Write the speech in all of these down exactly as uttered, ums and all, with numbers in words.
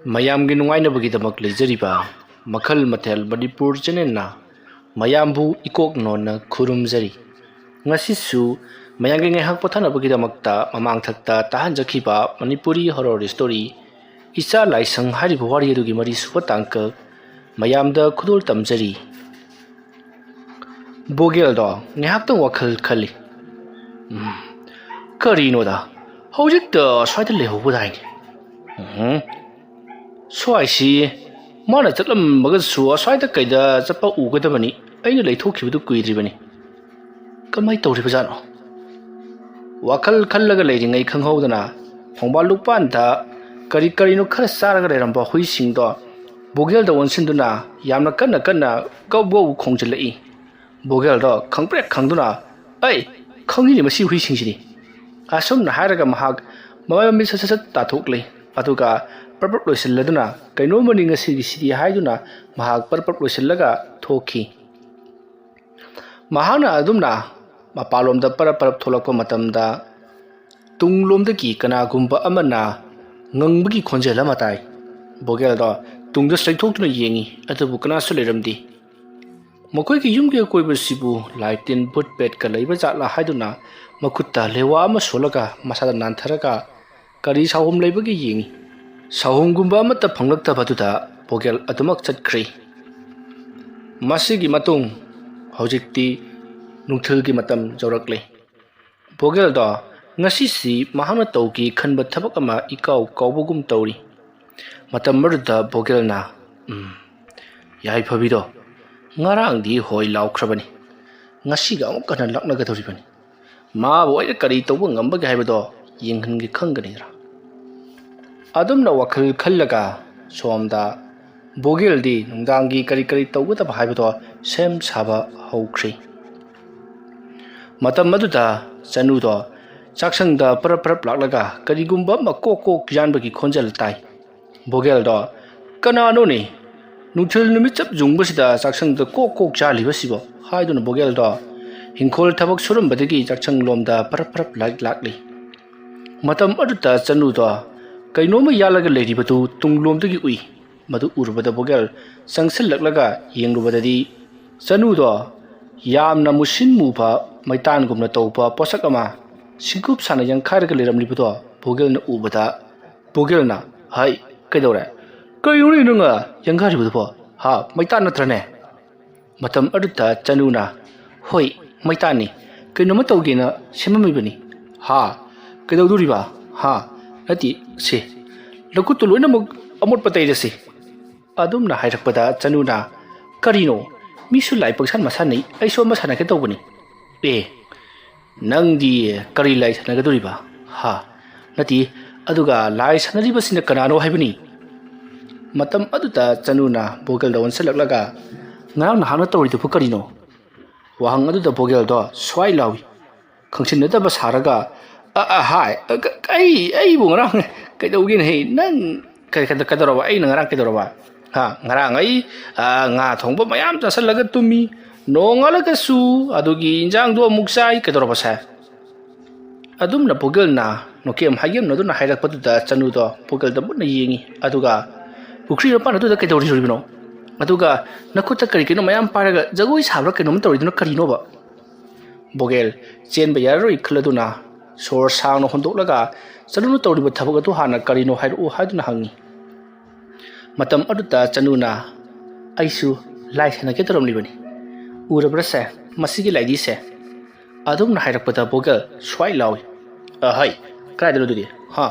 ꯃꯌꯥꯝꯒꯤ ꯅꯨꯡꯉꯥꯏꯅꯕꯒꯤꯗꯃꯛ ꯂꯩꯖꯔꯤꯕ ꯃꯈꯜ ꯃꯊꯦꯜ ꯃꯅꯤꯄꯨꯔ ꯆꯦꯅꯦꯜꯅ ꯃꯌꯥꯝꯕꯨ ꯏꯀꯣꯛ ꯅꯣꯟꯅ ꯈꯨꯔꯨꯝꯖꯔꯤ꯫ ꯉꯁꯤꯁꯨ ꯃꯌꯥꯝꯒꯤ ꯉꯥꯏꯍꯥꯛ ꯄꯣꯊꯥꯅꯕꯒꯤꯗꯃꯛꯇ ꯃꯃꯥꯡꯊꯛꯇ ꯇꯥꯍꯟꯖꯈꯤꯕ ꯃꯅꯤꯄꯨꯔꯤ ꯍꯣꯔꯣꯔ ꯁ꯭ꯇꯣꯔꯤ ꯏꯆꯥ ꯂꯥꯏꯁꯪ ꯍꯥꯏꯔꯤꯕ ꯋꯥꯔꯤ ꯑꯗꯨꯒꯤ ꯃꯔꯤꯁꯨꯕ ꯇꯥꯡꯀꯛ ꯃꯌꯥꯝꯗ ꯈꯨꯗꯣꯜ ꯇꯝꯖꯔꯤ꯫ ꯕꯣꯒꯦꯜꯗꯣ ꯉꯥꯏꯍꯥꯛꯇꯪ ꯋꯥꯈꯜ ꯈꯜꯂꯤ꯫ "ꯎꯝ, ꯀꯔꯤꯅꯣꯗ, ꯍꯧꯖꯤꯛꯇ ꯑꯁ꯭ꯋꯥꯏꯗ ꯂꯩꯍꯧꯕꯗꯥꯏꯅꯦ? ꯎꯝ, ꯁ꯭ꯋꯥꯏꯁꯤ ꯃꯥꯅ ꯆꯠꯂꯝꯃꯒꯁꯨ ꯑꯁ꯭ꯋꯥꯏꯗ ꯀꯩꯗ ꯆꯠꯄ ꯎꯒꯗꯕꯅꯤ꯫ ꯑꯩꯅ ꯂꯩꯊꯣꯛꯈꯤꯕꯗꯨ ꯀꯨꯏꯗ꯭ꯔꯤꯕꯅꯤ꯫ ꯀꯃꯥꯏ ꯇꯧꯔꯤꯕꯖꯥꯠꯅꯣ?" ꯋꯥꯈꯜ ꯈꯜꯂꯒ ꯂꯩꯔꯤꯉꯩ ꯈꯪꯍꯧꯗꯅ ꯊꯣꯡꯕꯥꯜ ꯂꯨꯛꯄꯥꯟꯗ ꯀꯔꯤ ꯀꯔꯤꯅꯣ ꯈꯔ ꯆꯥꯔꯒ ꯂꯩꯔꯝꯕ ꯍꯨꯏꯁꯤꯡꯗꯣ ꯕꯣꯒꯦꯜꯗ ꯑꯣꯟꯁꯤꯟꯗꯨꯅ ꯌꯥꯝꯅ ꯀꯟꯅ ꯀꯟꯅ ꯒꯧ ꯒꯧ ꯈꯣꯡꯖꯤꯜꯂꯛꯏ꯫ ꯕꯣꯒꯦꯜꯗꯣ ꯈꯪꯄ꯭ꯔꯦꯛ ꯈꯪꯗꯨꯅ, "ꯑꯩ ꯈꯪꯉꯤꯅꯦ ꯃꯁꯤ ꯍꯨꯏꯁꯤꯡꯁꯤꯗꯤ"꯫ ꯑꯁꯨꯝꯅ ꯍꯥꯏꯔꯒ ꯃꯍꯥꯛ ꯃꯃꯥꯏ ꯃꯃꯤꯠ ꯁꯠ ꯁꯠ ꯁꯠ ꯇꯥꯊꯣꯛꯂꯦ꯫ ꯑꯗꯨꯒ ꯄ꯭ꯔꯞ ꯄ꯭ꯔꯞ ꯂꯣꯏꯁꯤꯜꯂꯗꯨꯅ, "ꯀꯩꯅꯣꯝꯃꯅꯤ ꯉꯁꯤꯒꯤꯁꯤꯗꯤ" ꯍꯥꯏꯗꯨꯅ ꯃꯍꯥꯛ ꯄ꯭ꯔꯞ ꯄ꯭ꯔꯞ ꯂꯣꯏꯁꯤꯜꯂꯒ ꯊꯣꯛꯈꯤ꯫ ꯃꯍꯥꯛꯅ ꯑꯗꯨꯝꯅ ꯃꯄꯥꯟꯂꯣꯝꯗ ꯄꯔꯞ ꯄꯔꯞ ꯊꯣꯛꯂꯛꯄ ꯃꯇꯝꯗ, ꯇꯨꯡꯂꯣꯝꯗꯒꯤ ꯀꯅꯥꯒꯨꯝꯕ ꯑꯃꯅ ꯉꯪꯕꯒꯤ ꯈꯣꯟꯖꯦꯜ ꯑꯃ ꯇꯥꯏ꯫ ꯕꯣꯒꯦꯜꯗꯣ ꯇꯨꯡꯗ ꯆꯩꯊꯣꯛꯇꯨꯅ ꯌꯦꯡꯉꯤ, ꯑꯗꯨꯕꯨ ꯀꯅꯥꯁꯨ ꯂꯩꯔꯝꯗꯦ꯫ ꯃꯈꯣꯏꯒꯤ ꯌꯨꯝꯒꯤ ꯑꯀꯣꯏꯕꯁꯤꯕꯨ ꯂꯥꯏ ꯇꯤꯟ ꯚꯨꯠ ꯄꯦꯠꯀ ꯂꯩꯕ ꯖꯥꯠꯂꯥ ꯍꯥꯏꯗꯨꯅ ꯃꯈꯨꯠꯇ ꯂꯦꯋꯥ ꯑꯃ ꯁꯣꯜꯂꯒ ꯃꯁꯥꯗ ꯅꯥꯟꯊꯔꯒ ꯀꯔꯤ ꯁꯥꯍꯣꯝ ꯂꯩꯕꯒꯦ ꯌꯦꯡꯉꯤ꯫ ꯁꯥꯍꯣꯝꯒꯨꯝꯕ ꯑꯃꯠꯇ ꯐꯪꯂꯛꯇꯕꯗꯨꯗ ꯕꯣꯒꯦꯜ ꯑꯗꯨꯃꯛ ꯆꯠꯈ꯭ꯔꯦ꯫ ꯃꯁꯤꯒꯤ ꯃꯇꯨꯡ ꯍꯧꯖꯤꯛꯇꯤ ꯅꯨꯡꯊꯤꯜꯒꯤ ꯃꯇꯝ ꯌꯧꯔꯛꯂꯦ꯫ ꯕꯣꯒꯦꯜꯗꯣ ꯉꯁꯤꯁꯤ ꯃꯍꯥꯛꯅ ꯇꯧꯒꯦ ꯈꯟꯕ ꯊꯕꯛ ꯑꯃ ꯏꯀꯥꯎ ꯀꯥꯎꯕꯒꯨꯝ ꯇꯧꯔꯤ꯫ ꯃꯇꯝ ꯑꯗꯨꯗ ꯕꯣꯒꯦꯜꯅ, "ꯎꯝ, ꯌꯥꯏꯐꯕꯤꯗꯣ ꯉꯔꯥꯡꯗꯤ ꯍꯣꯏ ꯂꯥꯎꯈ꯭ꯔꯕꯅꯤ, ꯉꯁꯤꯒ ꯑꯃꯨꯛ ꯍꯟꯅ ꯂꯥꯛꯅꯒꯗꯧꯔꯤꯕꯅꯤ꯫ ꯃꯥꯕꯨ ꯑꯩꯅ ꯀꯔꯤ ꯇꯧꯕ ꯉꯝꯕꯒꯦ ꯍꯥꯏꯕꯗꯣ ꯌꯦꯡꯍꯟꯒꯦ ꯈꯪꯒꯅꯤꯗ꯭ꯔꯥ?" ꯑꯗꯨꯝꯅ ꯋꯥꯈꯜ ꯈꯜꯂꯒ ꯁꯣꯝꯗ ꯕꯣꯒꯦꯜꯗꯤ ꯅꯨꯡꯗꯥꯡꯒꯤ ꯀꯔꯤ ꯀꯔꯤ ꯇꯧꯒꯗꯕ ꯍꯥꯏꯕꯗꯣ ꯁꯦꯝ ꯁꯥꯕ ꯍꯧꯈ꯭ꯔꯦ꯫ ꯃꯇꯝ ꯑꯗꯨꯗ ꯆꯅꯨꯗꯣ ꯆꯥꯛꯁꯪꯗ ꯄꯔꯞ ꯄꯔꯞ ꯂꯥꯛꯂꯒ ꯀꯔꯤꯒꯨꯝꯕ ꯑꯃ ꯀꯣꯛ ꯀꯣꯛ ꯌꯥꯟꯕꯒꯤ ꯈꯣꯟꯖꯦꯜ ꯇꯥꯏ꯫ ꯕꯣꯒꯦꯜꯗꯣ, "ꯀꯅꯥꯅꯣꯅꯦ ꯅꯨꯡꯊꯤꯜ ꯅꯨꯃꯤꯠ ꯆꯞ ꯌꯨꯡꯕꯁꯤꯗ ꯆꯥꯛꯁꯪꯗ ꯀꯣꯛ ꯀꯣꯛ ꯆꯥꯜꯂꯤꯕꯁꯤꯕꯣ?" ꯍꯥꯏꯗꯨꯅ ꯕꯣꯒꯦꯜꯗꯣ ꯍꯤꯡꯈꯣꯜ ꯊꯕꯛ ꯁꯨꯔꯝꯕꯗꯒꯤ ꯆꯥꯛꯁꯪ ꯂꯣꯝꯗ ꯄꯔꯞ ꯄꯔꯞ ꯂꯥꯛ-, ꯂꯥꯛꯂꯤ꯫ ꯃꯇꯝ ꯑꯗꯨꯗ ꯆꯅꯨꯗꯣ ꯀꯩꯅꯣꯝꯃ ꯌꯥꯜꯂꯒ ꯂꯩꯔꯤꯕꯗꯨ ꯇꯨꯡꯂꯣꯝꯗꯒꯤ ꯎꯏ꯫ ꯃꯗꯨ ꯎꯔꯨꯕꯗ ꯕꯣꯒꯦꯜ ꯆꯪꯁꯤꯜꯂꯛꯂꯒ ꯌꯦꯡꯂꯨꯕꯗꯗꯤ ꯆꯅꯨꯗꯣ ꯌꯥꯝꯅ ꯃꯨꯁꯤꯟ ꯃꯨꯕ ꯃꯩꯇꯥꯟꯒꯨꯝꯅ ꯇꯧꯕ ꯄꯣꯠꯁꯛ ꯑꯃ ꯁꯤꯡꯀꯨꯞ ꯁꯥꯅ ꯌꯥꯡꯈꯥꯏꯔꯒ ꯂꯩꯔꯝꯂꯤꯕꯗꯣ ꯕꯣꯒꯦꯜꯅ ꯎꯕꯗ, ꯕꯣꯒꯦꯜꯅ, "ꯍꯥꯏ, ꯀꯩꯗꯧꯔꯦ? ꯀꯩꯅꯣꯅꯦ ꯅꯪꯅ ꯌꯥꯡꯈꯥꯏꯔꯤꯕꯗꯨꯕꯣ? ꯍꯥ, ꯃꯩꯇꯥꯟ ꯅꯠꯇ꯭ꯔꯅꯦ?" ꯃꯇꯝ ꯑꯗꯨꯗ ꯆꯅꯨꯅ, "ꯍꯣꯏ, ꯃꯩꯇꯥꯟꯅꯤ꯫ ꯀꯩꯅꯣꯝꯃ ꯇꯧꯒꯦꯅ ꯁꯦꯝꯃꯝꯃꯤꯕꯅꯤ꯫" "ꯍꯥ? ꯀꯩꯗꯧꯗꯣꯔꯤꯕ? ꯍꯥ? ꯅꯠꯇꯦ, ꯁꯦ, ꯅꯈꯨꯠꯇꯨ ꯂꯣꯏꯅꯃꯛ ꯑꯃꯣꯠꯄ ꯇꯩꯔꯁꯤ꯫" ꯑꯗꯨꯝꯅ ꯍꯥꯏꯔꯛꯄꯗ ꯆꯅꯨꯅ, "ꯀꯔꯤꯅꯣ? ꯃꯤꯁꯨ ꯂꯥꯏ ꯄꯪꯁꯥꯟ ꯃꯁꯥꯟꯅꯩ, ꯑꯩꯁꯨ ꯑꯃ ꯁꯥꯟꯅꯒꯦ ꯇꯧꯕꯅꯤ꯫" "ꯑꯦ, ꯅꯪꯗꯤ ꯀꯔꯤ ꯂꯥꯏ ꯁꯥꯟꯅꯒꯗꯧꯔꯤꯕ? ꯍꯥ? ꯅꯠꯇꯦ, ꯑꯗꯨꯒ ꯂꯥꯏ ꯁꯥꯟꯅꯔꯤꯕꯁꯤꯅ ꯀꯅꯥꯅꯣ ꯍꯥꯏꯕꯅꯤ?" ꯃꯇꯝ ꯑꯗꯨꯗ ꯆꯅꯨꯅ ꯕꯣꯒꯦꯜꯗ ꯑꯣꯟꯁꯤꯜꯂꯛꯂꯒ, "ꯉꯔꯥꯡ ꯅꯍꯥꯛꯅ ꯇꯧꯔꯤꯗꯨꯕꯨ ꯀꯔꯤꯅꯣ?" ꯋꯥꯍꯪ ꯑꯗꯨꯗ ꯕꯣꯒꯦꯜꯗꯣ ꯁ꯭ꯋꯥꯏ ꯂꯥꯎꯏ꯫ ꯈꯪꯁꯤꯟꯅꯗꯕ ꯁꯥꯔꯒ, "ꯑ, ꯑ, ꯍꯥꯏ, ꯑ, ꯀ-, ꯑꯩ, ꯑꯩꯕꯨ ꯉꯔꯥꯡ ꯀꯩꯗꯧꯒꯦꯅ ꯍꯦ? ꯅꯪ ꯀ-, ꯀ-, ꯀꯩꯗꯧꯔꯕ? ꯑꯩꯅ ꯉꯔꯥꯡ ꯀꯩꯗꯧꯔꯕ? ꯍꯥ? ꯉꯔꯥꯡ ꯑꯩ, ꯑ, ꯉꯥ ꯊꯣꯡꯕ ꯃꯌꯥꯝ ꯆꯥꯁꯤꯜꯂꯒ ꯇꯨꯝꯃꯤ꯫ ꯅꯣꯡꯉꯥꯜꯂꯒꯁꯨ ꯑꯗꯨꯒꯤ ꯏꯟꯖꯥꯡꯗꯣ ꯑꯃꯨꯛ ꯆꯥꯏ꯫ ꯀꯩꯗꯧꯔꯕꯁꯦ?" ꯑꯗꯨꯝꯅ ꯕꯣꯒꯦꯜꯅ ꯅꯣꯀꯦꯝ ꯍꯥꯏꯒꯦꯝꯅꯗꯨꯅ ꯍꯥꯏꯔꯛꯄꯗꯨꯗ ꯆꯅꯨꯗꯣ ꯕꯣꯒꯦꯜꯗ ꯃꯨꯟꯅ ꯌꯦꯡꯉꯤ꯫ ꯑꯗꯨꯒ, "ꯄꯨꯈ꯭ꯔꯤ ꯃꯄꯥꯟ ꯑꯗꯨꯗ ꯀꯩꯗꯧꯔꯤꯕꯅꯣ? ꯑꯗꯨꯒ ꯅꯈꯨꯠꯇ ꯀꯔꯤ ꯀꯩꯅꯣ ꯃꯌꯥꯝ ꯄꯥꯏꯔꯒ ꯖꯒꯣꯏ ꯁꯥꯕ꯭ꯔꯥ ꯀꯩꯅꯣꯝ ꯇꯧꯔꯤꯗꯨꯅ ꯀꯔꯤꯅꯣꯕ?" ꯕꯣꯒꯦꯜ ꯆꯦꯟꯕ ꯌꯥꯔꯔꯣꯏ ꯈꯜꯂꯗꯨꯅ ꯁꯣꯔ ꯁꯥꯡꯅ ꯍꯣꯟꯗꯣꯛꯂꯒ ꯆꯅꯨꯅ ꯇꯧꯔꯤꯕ ꯊꯕꯛ ꯑꯗꯨ ꯍꯥꯟꯅ ꯀꯔꯤꯅꯣ ꯍꯥꯏꯔꯛꯎ ꯍꯥꯏꯗꯨꯅ ꯍꯪꯉꯤ꯫ ꯃꯇꯝ ꯑꯗꯨꯗ ꯆꯅꯨꯅ, "ꯑꯩꯁꯨ ꯂꯥꯏ ꯁꯥꯟꯅꯒꯦ ꯇꯧꯔꯝꯂꯤꯕꯅꯤ꯫ ꯎꯔꯕ꯭ꯔꯥꯁꯦ ꯃꯁꯤꯒꯤ ꯂꯥꯏꯙꯤꯁꯦ?" ꯑꯗꯨꯝꯅ ꯍꯥꯏꯔꯛꯄꯗ ꯕꯣꯒꯦꯜ ꯁ꯭ꯋꯥꯏ ꯂꯥꯎꯏ꯫ "ꯑꯍꯩ, ꯀꯗꯥꯏꯗꯅꯣ ꯑꯗꯨꯗꯤ? ꯍꯥ?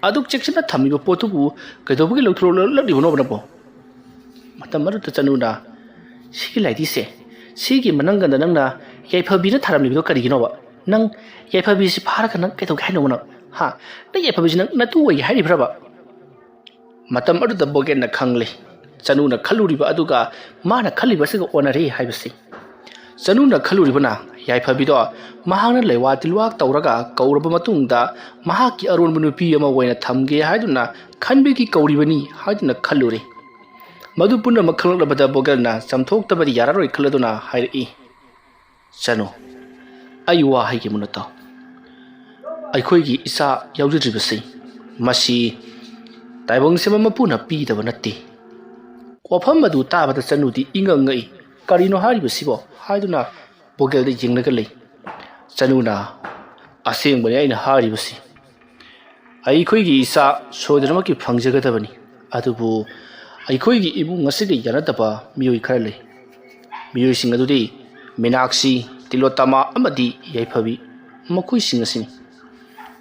ꯑꯗꯨꯛ ꯆꯦꯛꯁꯤꯟꯅ ꯊꯝꯃꯤꯕ ꯄꯣꯠꯇꯨꯕꯨ ꯀꯩꯗꯧꯕꯒꯤ ꯂꯧꯊꯣꯔꯛꯂꯛꯂꯤꯕꯅꯣꯕ ꯅꯪꯕꯣ?" ꯃꯇꯝ ꯑꯗꯨꯗ ꯆꯅꯨꯅ, "ꯁꯤꯒꯤ ꯂꯥꯏꯙꯤꯁꯦ, ꯁꯤꯒꯤ ꯃꯅꯪꯒꯟꯗ ꯅꯪꯅ ꯌꯥꯏꯐꯕꯤꯅ ꯊꯥꯔꯝꯂꯤꯕꯗꯣ ꯀꯔꯤꯒꯤꯅꯣꯕ? ꯅꯪ ꯌꯥꯏꯐꯕꯤꯁꯤ ꯐꯥꯔꯒ ꯅꯪ ꯀꯩꯗꯧꯒꯦ ꯍꯥꯏꯅꯣꯕ ꯅꯪ? ꯍꯥ? ꯅꯪ ꯌꯥꯏꯐꯕꯤꯁꯤ ꯅꯪ ꯅꯇꯨ ꯑꯣꯏꯒꯦ ꯍꯥꯏꯔꯤꯕ꯭ꯔꯕ?" ꯃꯇꯝ ꯑꯗꯨꯗ ꯕꯣꯒꯦꯜꯅ ꯈꯪꯂꯦ, ꯆꯅꯨꯅ ꯈꯜꯂꯨꯔꯤꯕ ꯑꯗꯨꯒ ꯃꯥꯅ ꯈꯜꯂꯤꯕꯁꯤꯒ ꯑꯣꯟꯅꯔꯦ ꯍꯥꯏꯕꯁꯤ꯫ ꯆꯅꯨꯅ ꯈꯜꯂꯨꯔꯤꯕꯅ ꯌꯥꯏꯐꯕꯤꯗꯣ ꯃꯍꯥꯛꯅ ꯂꯩꯋꯥ ꯇꯤꯜꯋꯥ ꯇꯧꯔꯒ ꯀꯧꯔꯕ ꯃꯇꯨꯡꯗ ꯃꯍꯥꯛꯀꯤ ꯑꯔꯣꯟꯕ ꯅꯨꯄꯤ ꯑꯃ ꯑꯣꯏꯅ ꯊꯝꯒꯦ ꯍꯥꯏꯗꯨꯅ ꯈꯟꯕꯒꯤ ꯀꯧꯔꯤꯕꯅꯤ ꯍꯥꯏꯗꯨꯅ ꯈꯜꯂꯨꯔꯦ꯫ ꯃꯗꯨ ꯄꯨꯝꯅꯃꯛ ꯈꯪꯂꯛꯂꯕꯗ ꯕꯣꯒꯦꯜꯅ ꯆꯝꯊꯣꯛꯇꯕꯗꯤ ꯌꯥꯔꯔꯣꯏ ꯈꯜꯂꯗꯨꯅ ꯍꯥꯏꯔꯛꯏ, "ꯆꯅꯨ, ꯑꯩ ꯋꯥ ꯍꯥꯏꯒꯦ ꯃꯨꯟꯅ ꯇꯥꯎ꯫ ꯑꯩꯈꯣꯏꯒꯤ ꯏꯆꯥ ꯌꯥꯎꯖꯗ꯭ꯔꯤꯕꯁꯤ ꯃꯁꯤ ꯇꯥꯏꯕꯪ ꯁꯦꯝꯕ ꯃꯄꯨꯅ ꯄꯤꯗꯕ ꯅꯠꯇꯦ꯫ ꯋꯥꯐꯝ ꯑꯗꯨ ꯇꯥꯕꯗ ꯆꯅꯨꯗꯤ ꯏꯉꯛ ꯉꯛꯏ꯫ "ꯀꯔꯤꯅꯣ ꯍꯥꯏꯔꯤꯕꯁꯤꯕꯣ?" ꯍꯥꯏꯗꯨꯅ ꯕꯣꯒꯦꯜꯗ ꯌꯦꯡꯂꯒ ꯂꯩ꯫ ꯆꯅꯨꯅ, "ꯑꯁꯦꯡꯕꯅꯤ ꯑꯩꯅ ꯍꯥꯏꯔꯤꯕꯁꯤ꯫ ꯑꯩꯈꯣꯏꯒꯤ ꯏꯆꯥ ꯁꯣꯏꯗꯅꯃꯛꯀꯤ ꯐꯪꯖꯒꯗꯕꯅꯤ꯫ ꯑꯗꯨꯕꯨ ꯑꯩꯈꯣꯏꯒꯤ ꯏꯃꯨꯡ ꯑꯁꯤꯒ ꯌꯥꯅꯗꯕ ꯃꯤꯑꯣꯏ ꯈꯔ ꯂꯩ꯫ ꯃꯤꯑꯣꯏꯁꯤꯡ ꯑꯗꯨꯗꯤ ꯃꯤꯅꯥꯛꯁꯤ, ꯇꯤꯂꯣꯇꯃꯥ ꯑꯃꯗꯤ ꯌꯥꯏꯐꯕꯤ, ꯃꯈꯣꯏꯁꯤꯡ ꯑꯁꯤꯅꯤ꯫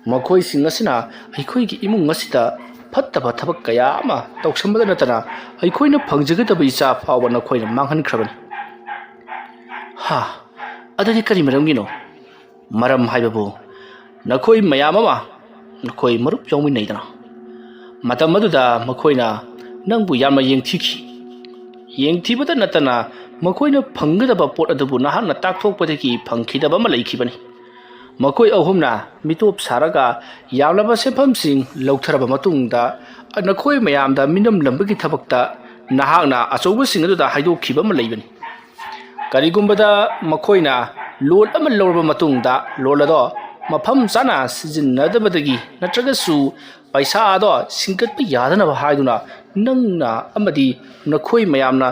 ꯃꯈꯣꯏꯁꯤꯡ ꯑꯁꯤꯅ ꯑꯩꯈꯣꯏꯒꯤ ꯏꯃꯨꯡ ꯑꯁꯤꯗ ꯐꯠꯇꯕ ꯊꯕꯛ ꯀꯌꯥ ꯑꯃ ꯇꯧꯁꯟꯕꯗ ꯅꯠꯇꯅ ꯑꯩꯈꯣꯏꯅ ꯐꯪꯖꯒꯗꯕ ꯏꯆꯥ ꯐꯥꯎꯕ ꯅꯈꯣꯏꯅ ꯃꯥꯡꯍꯟꯈ꯭ꯔꯕꯅꯤ꯫" "ꯍꯥ, ꯑꯗꯨꯗꯤ ꯀꯔꯤ ꯃꯔꯝꯒꯤꯅꯣ?" "ꯃꯔꯝ ꯍꯥꯏꯕꯕꯨ, ꯅꯈꯣꯏ ꯃꯌꯥꯝ ꯑꯃ ꯅꯈꯣꯏ ꯃꯔꯨꯞ ꯌꯥꯎꯃꯤꯟꯅꯩꯗꯅ꯫ ꯃꯇꯝ ꯑꯗꯨꯗ ꯃꯈꯣꯏꯅ ꯅꯪꯕꯨ ꯌꯥꯝꯅ ꯌꯦꯡꯊꯤꯈꯤ꯫ ꯌꯦꯡꯊꯤꯕꯇ ꯅꯠꯇꯅ ꯃꯈꯣꯏꯅ ꯐꯪꯒꯗꯕ ꯄꯣꯠ ꯑꯗꯨꯕꯨ ꯅꯍꯥꯛꯅ ꯇꯥꯛꯊꯣꯛꯄꯗꯒꯤ ꯐꯪꯈꯤꯗꯕ ꯑꯃ ꯂꯩꯈꯤꯕꯅꯤ꯫ ꯃꯈꯣꯏ ꯑꯍꯨꯝꯅ ꯃꯤꯇꯣꯞ ꯁꯥꯔꯒ ꯌꯥꯝꯂꯕ ꯁꯦꯟꯐꯝꯁꯤꯡ ꯂꯧꯊꯔꯕ ꯃꯇꯨꯡꯗ ꯅꯈꯣꯏ ꯃꯌꯥꯝꯗ ꯃꯤꯅꯝꯂꯝꯕꯒꯤ ꯊꯕꯛꯇ ꯅꯍꯥꯛꯅ ꯑꯆꯧꯕꯁꯤꯡ ꯑꯗꯨꯗ ꯍꯥꯏꯗꯣꯛꯈꯤꯕ ꯑꯃ ꯂꯩꯕꯅꯤ꯫ ꯀꯔꯤꯒꯨꯝꯕꯗ ꯃꯈꯣꯏꯅ ꯂꯣꯟ ꯑꯃ ꯂꯧꯔꯕ ꯃꯇꯨꯡꯗ ꯂꯣꯟ ꯑꯗꯣ ꯃꯐꯝ ꯆꯥꯅ ꯁꯤꯖꯤꯟꯅꯗꯕꯗꯒꯤ ꯅꯠꯇ꯭ꯔꯒꯁꯨ ꯄꯩꯁꯥ ꯑꯗꯣ ꯁꯤꯡꯀꯠꯄ ꯌꯥꯗꯅꯕ ꯍꯥꯏꯗꯨꯅ ꯅꯪꯅ ꯑꯃꯗꯤ ꯅꯈꯣꯏ ꯃꯌꯥꯝꯅ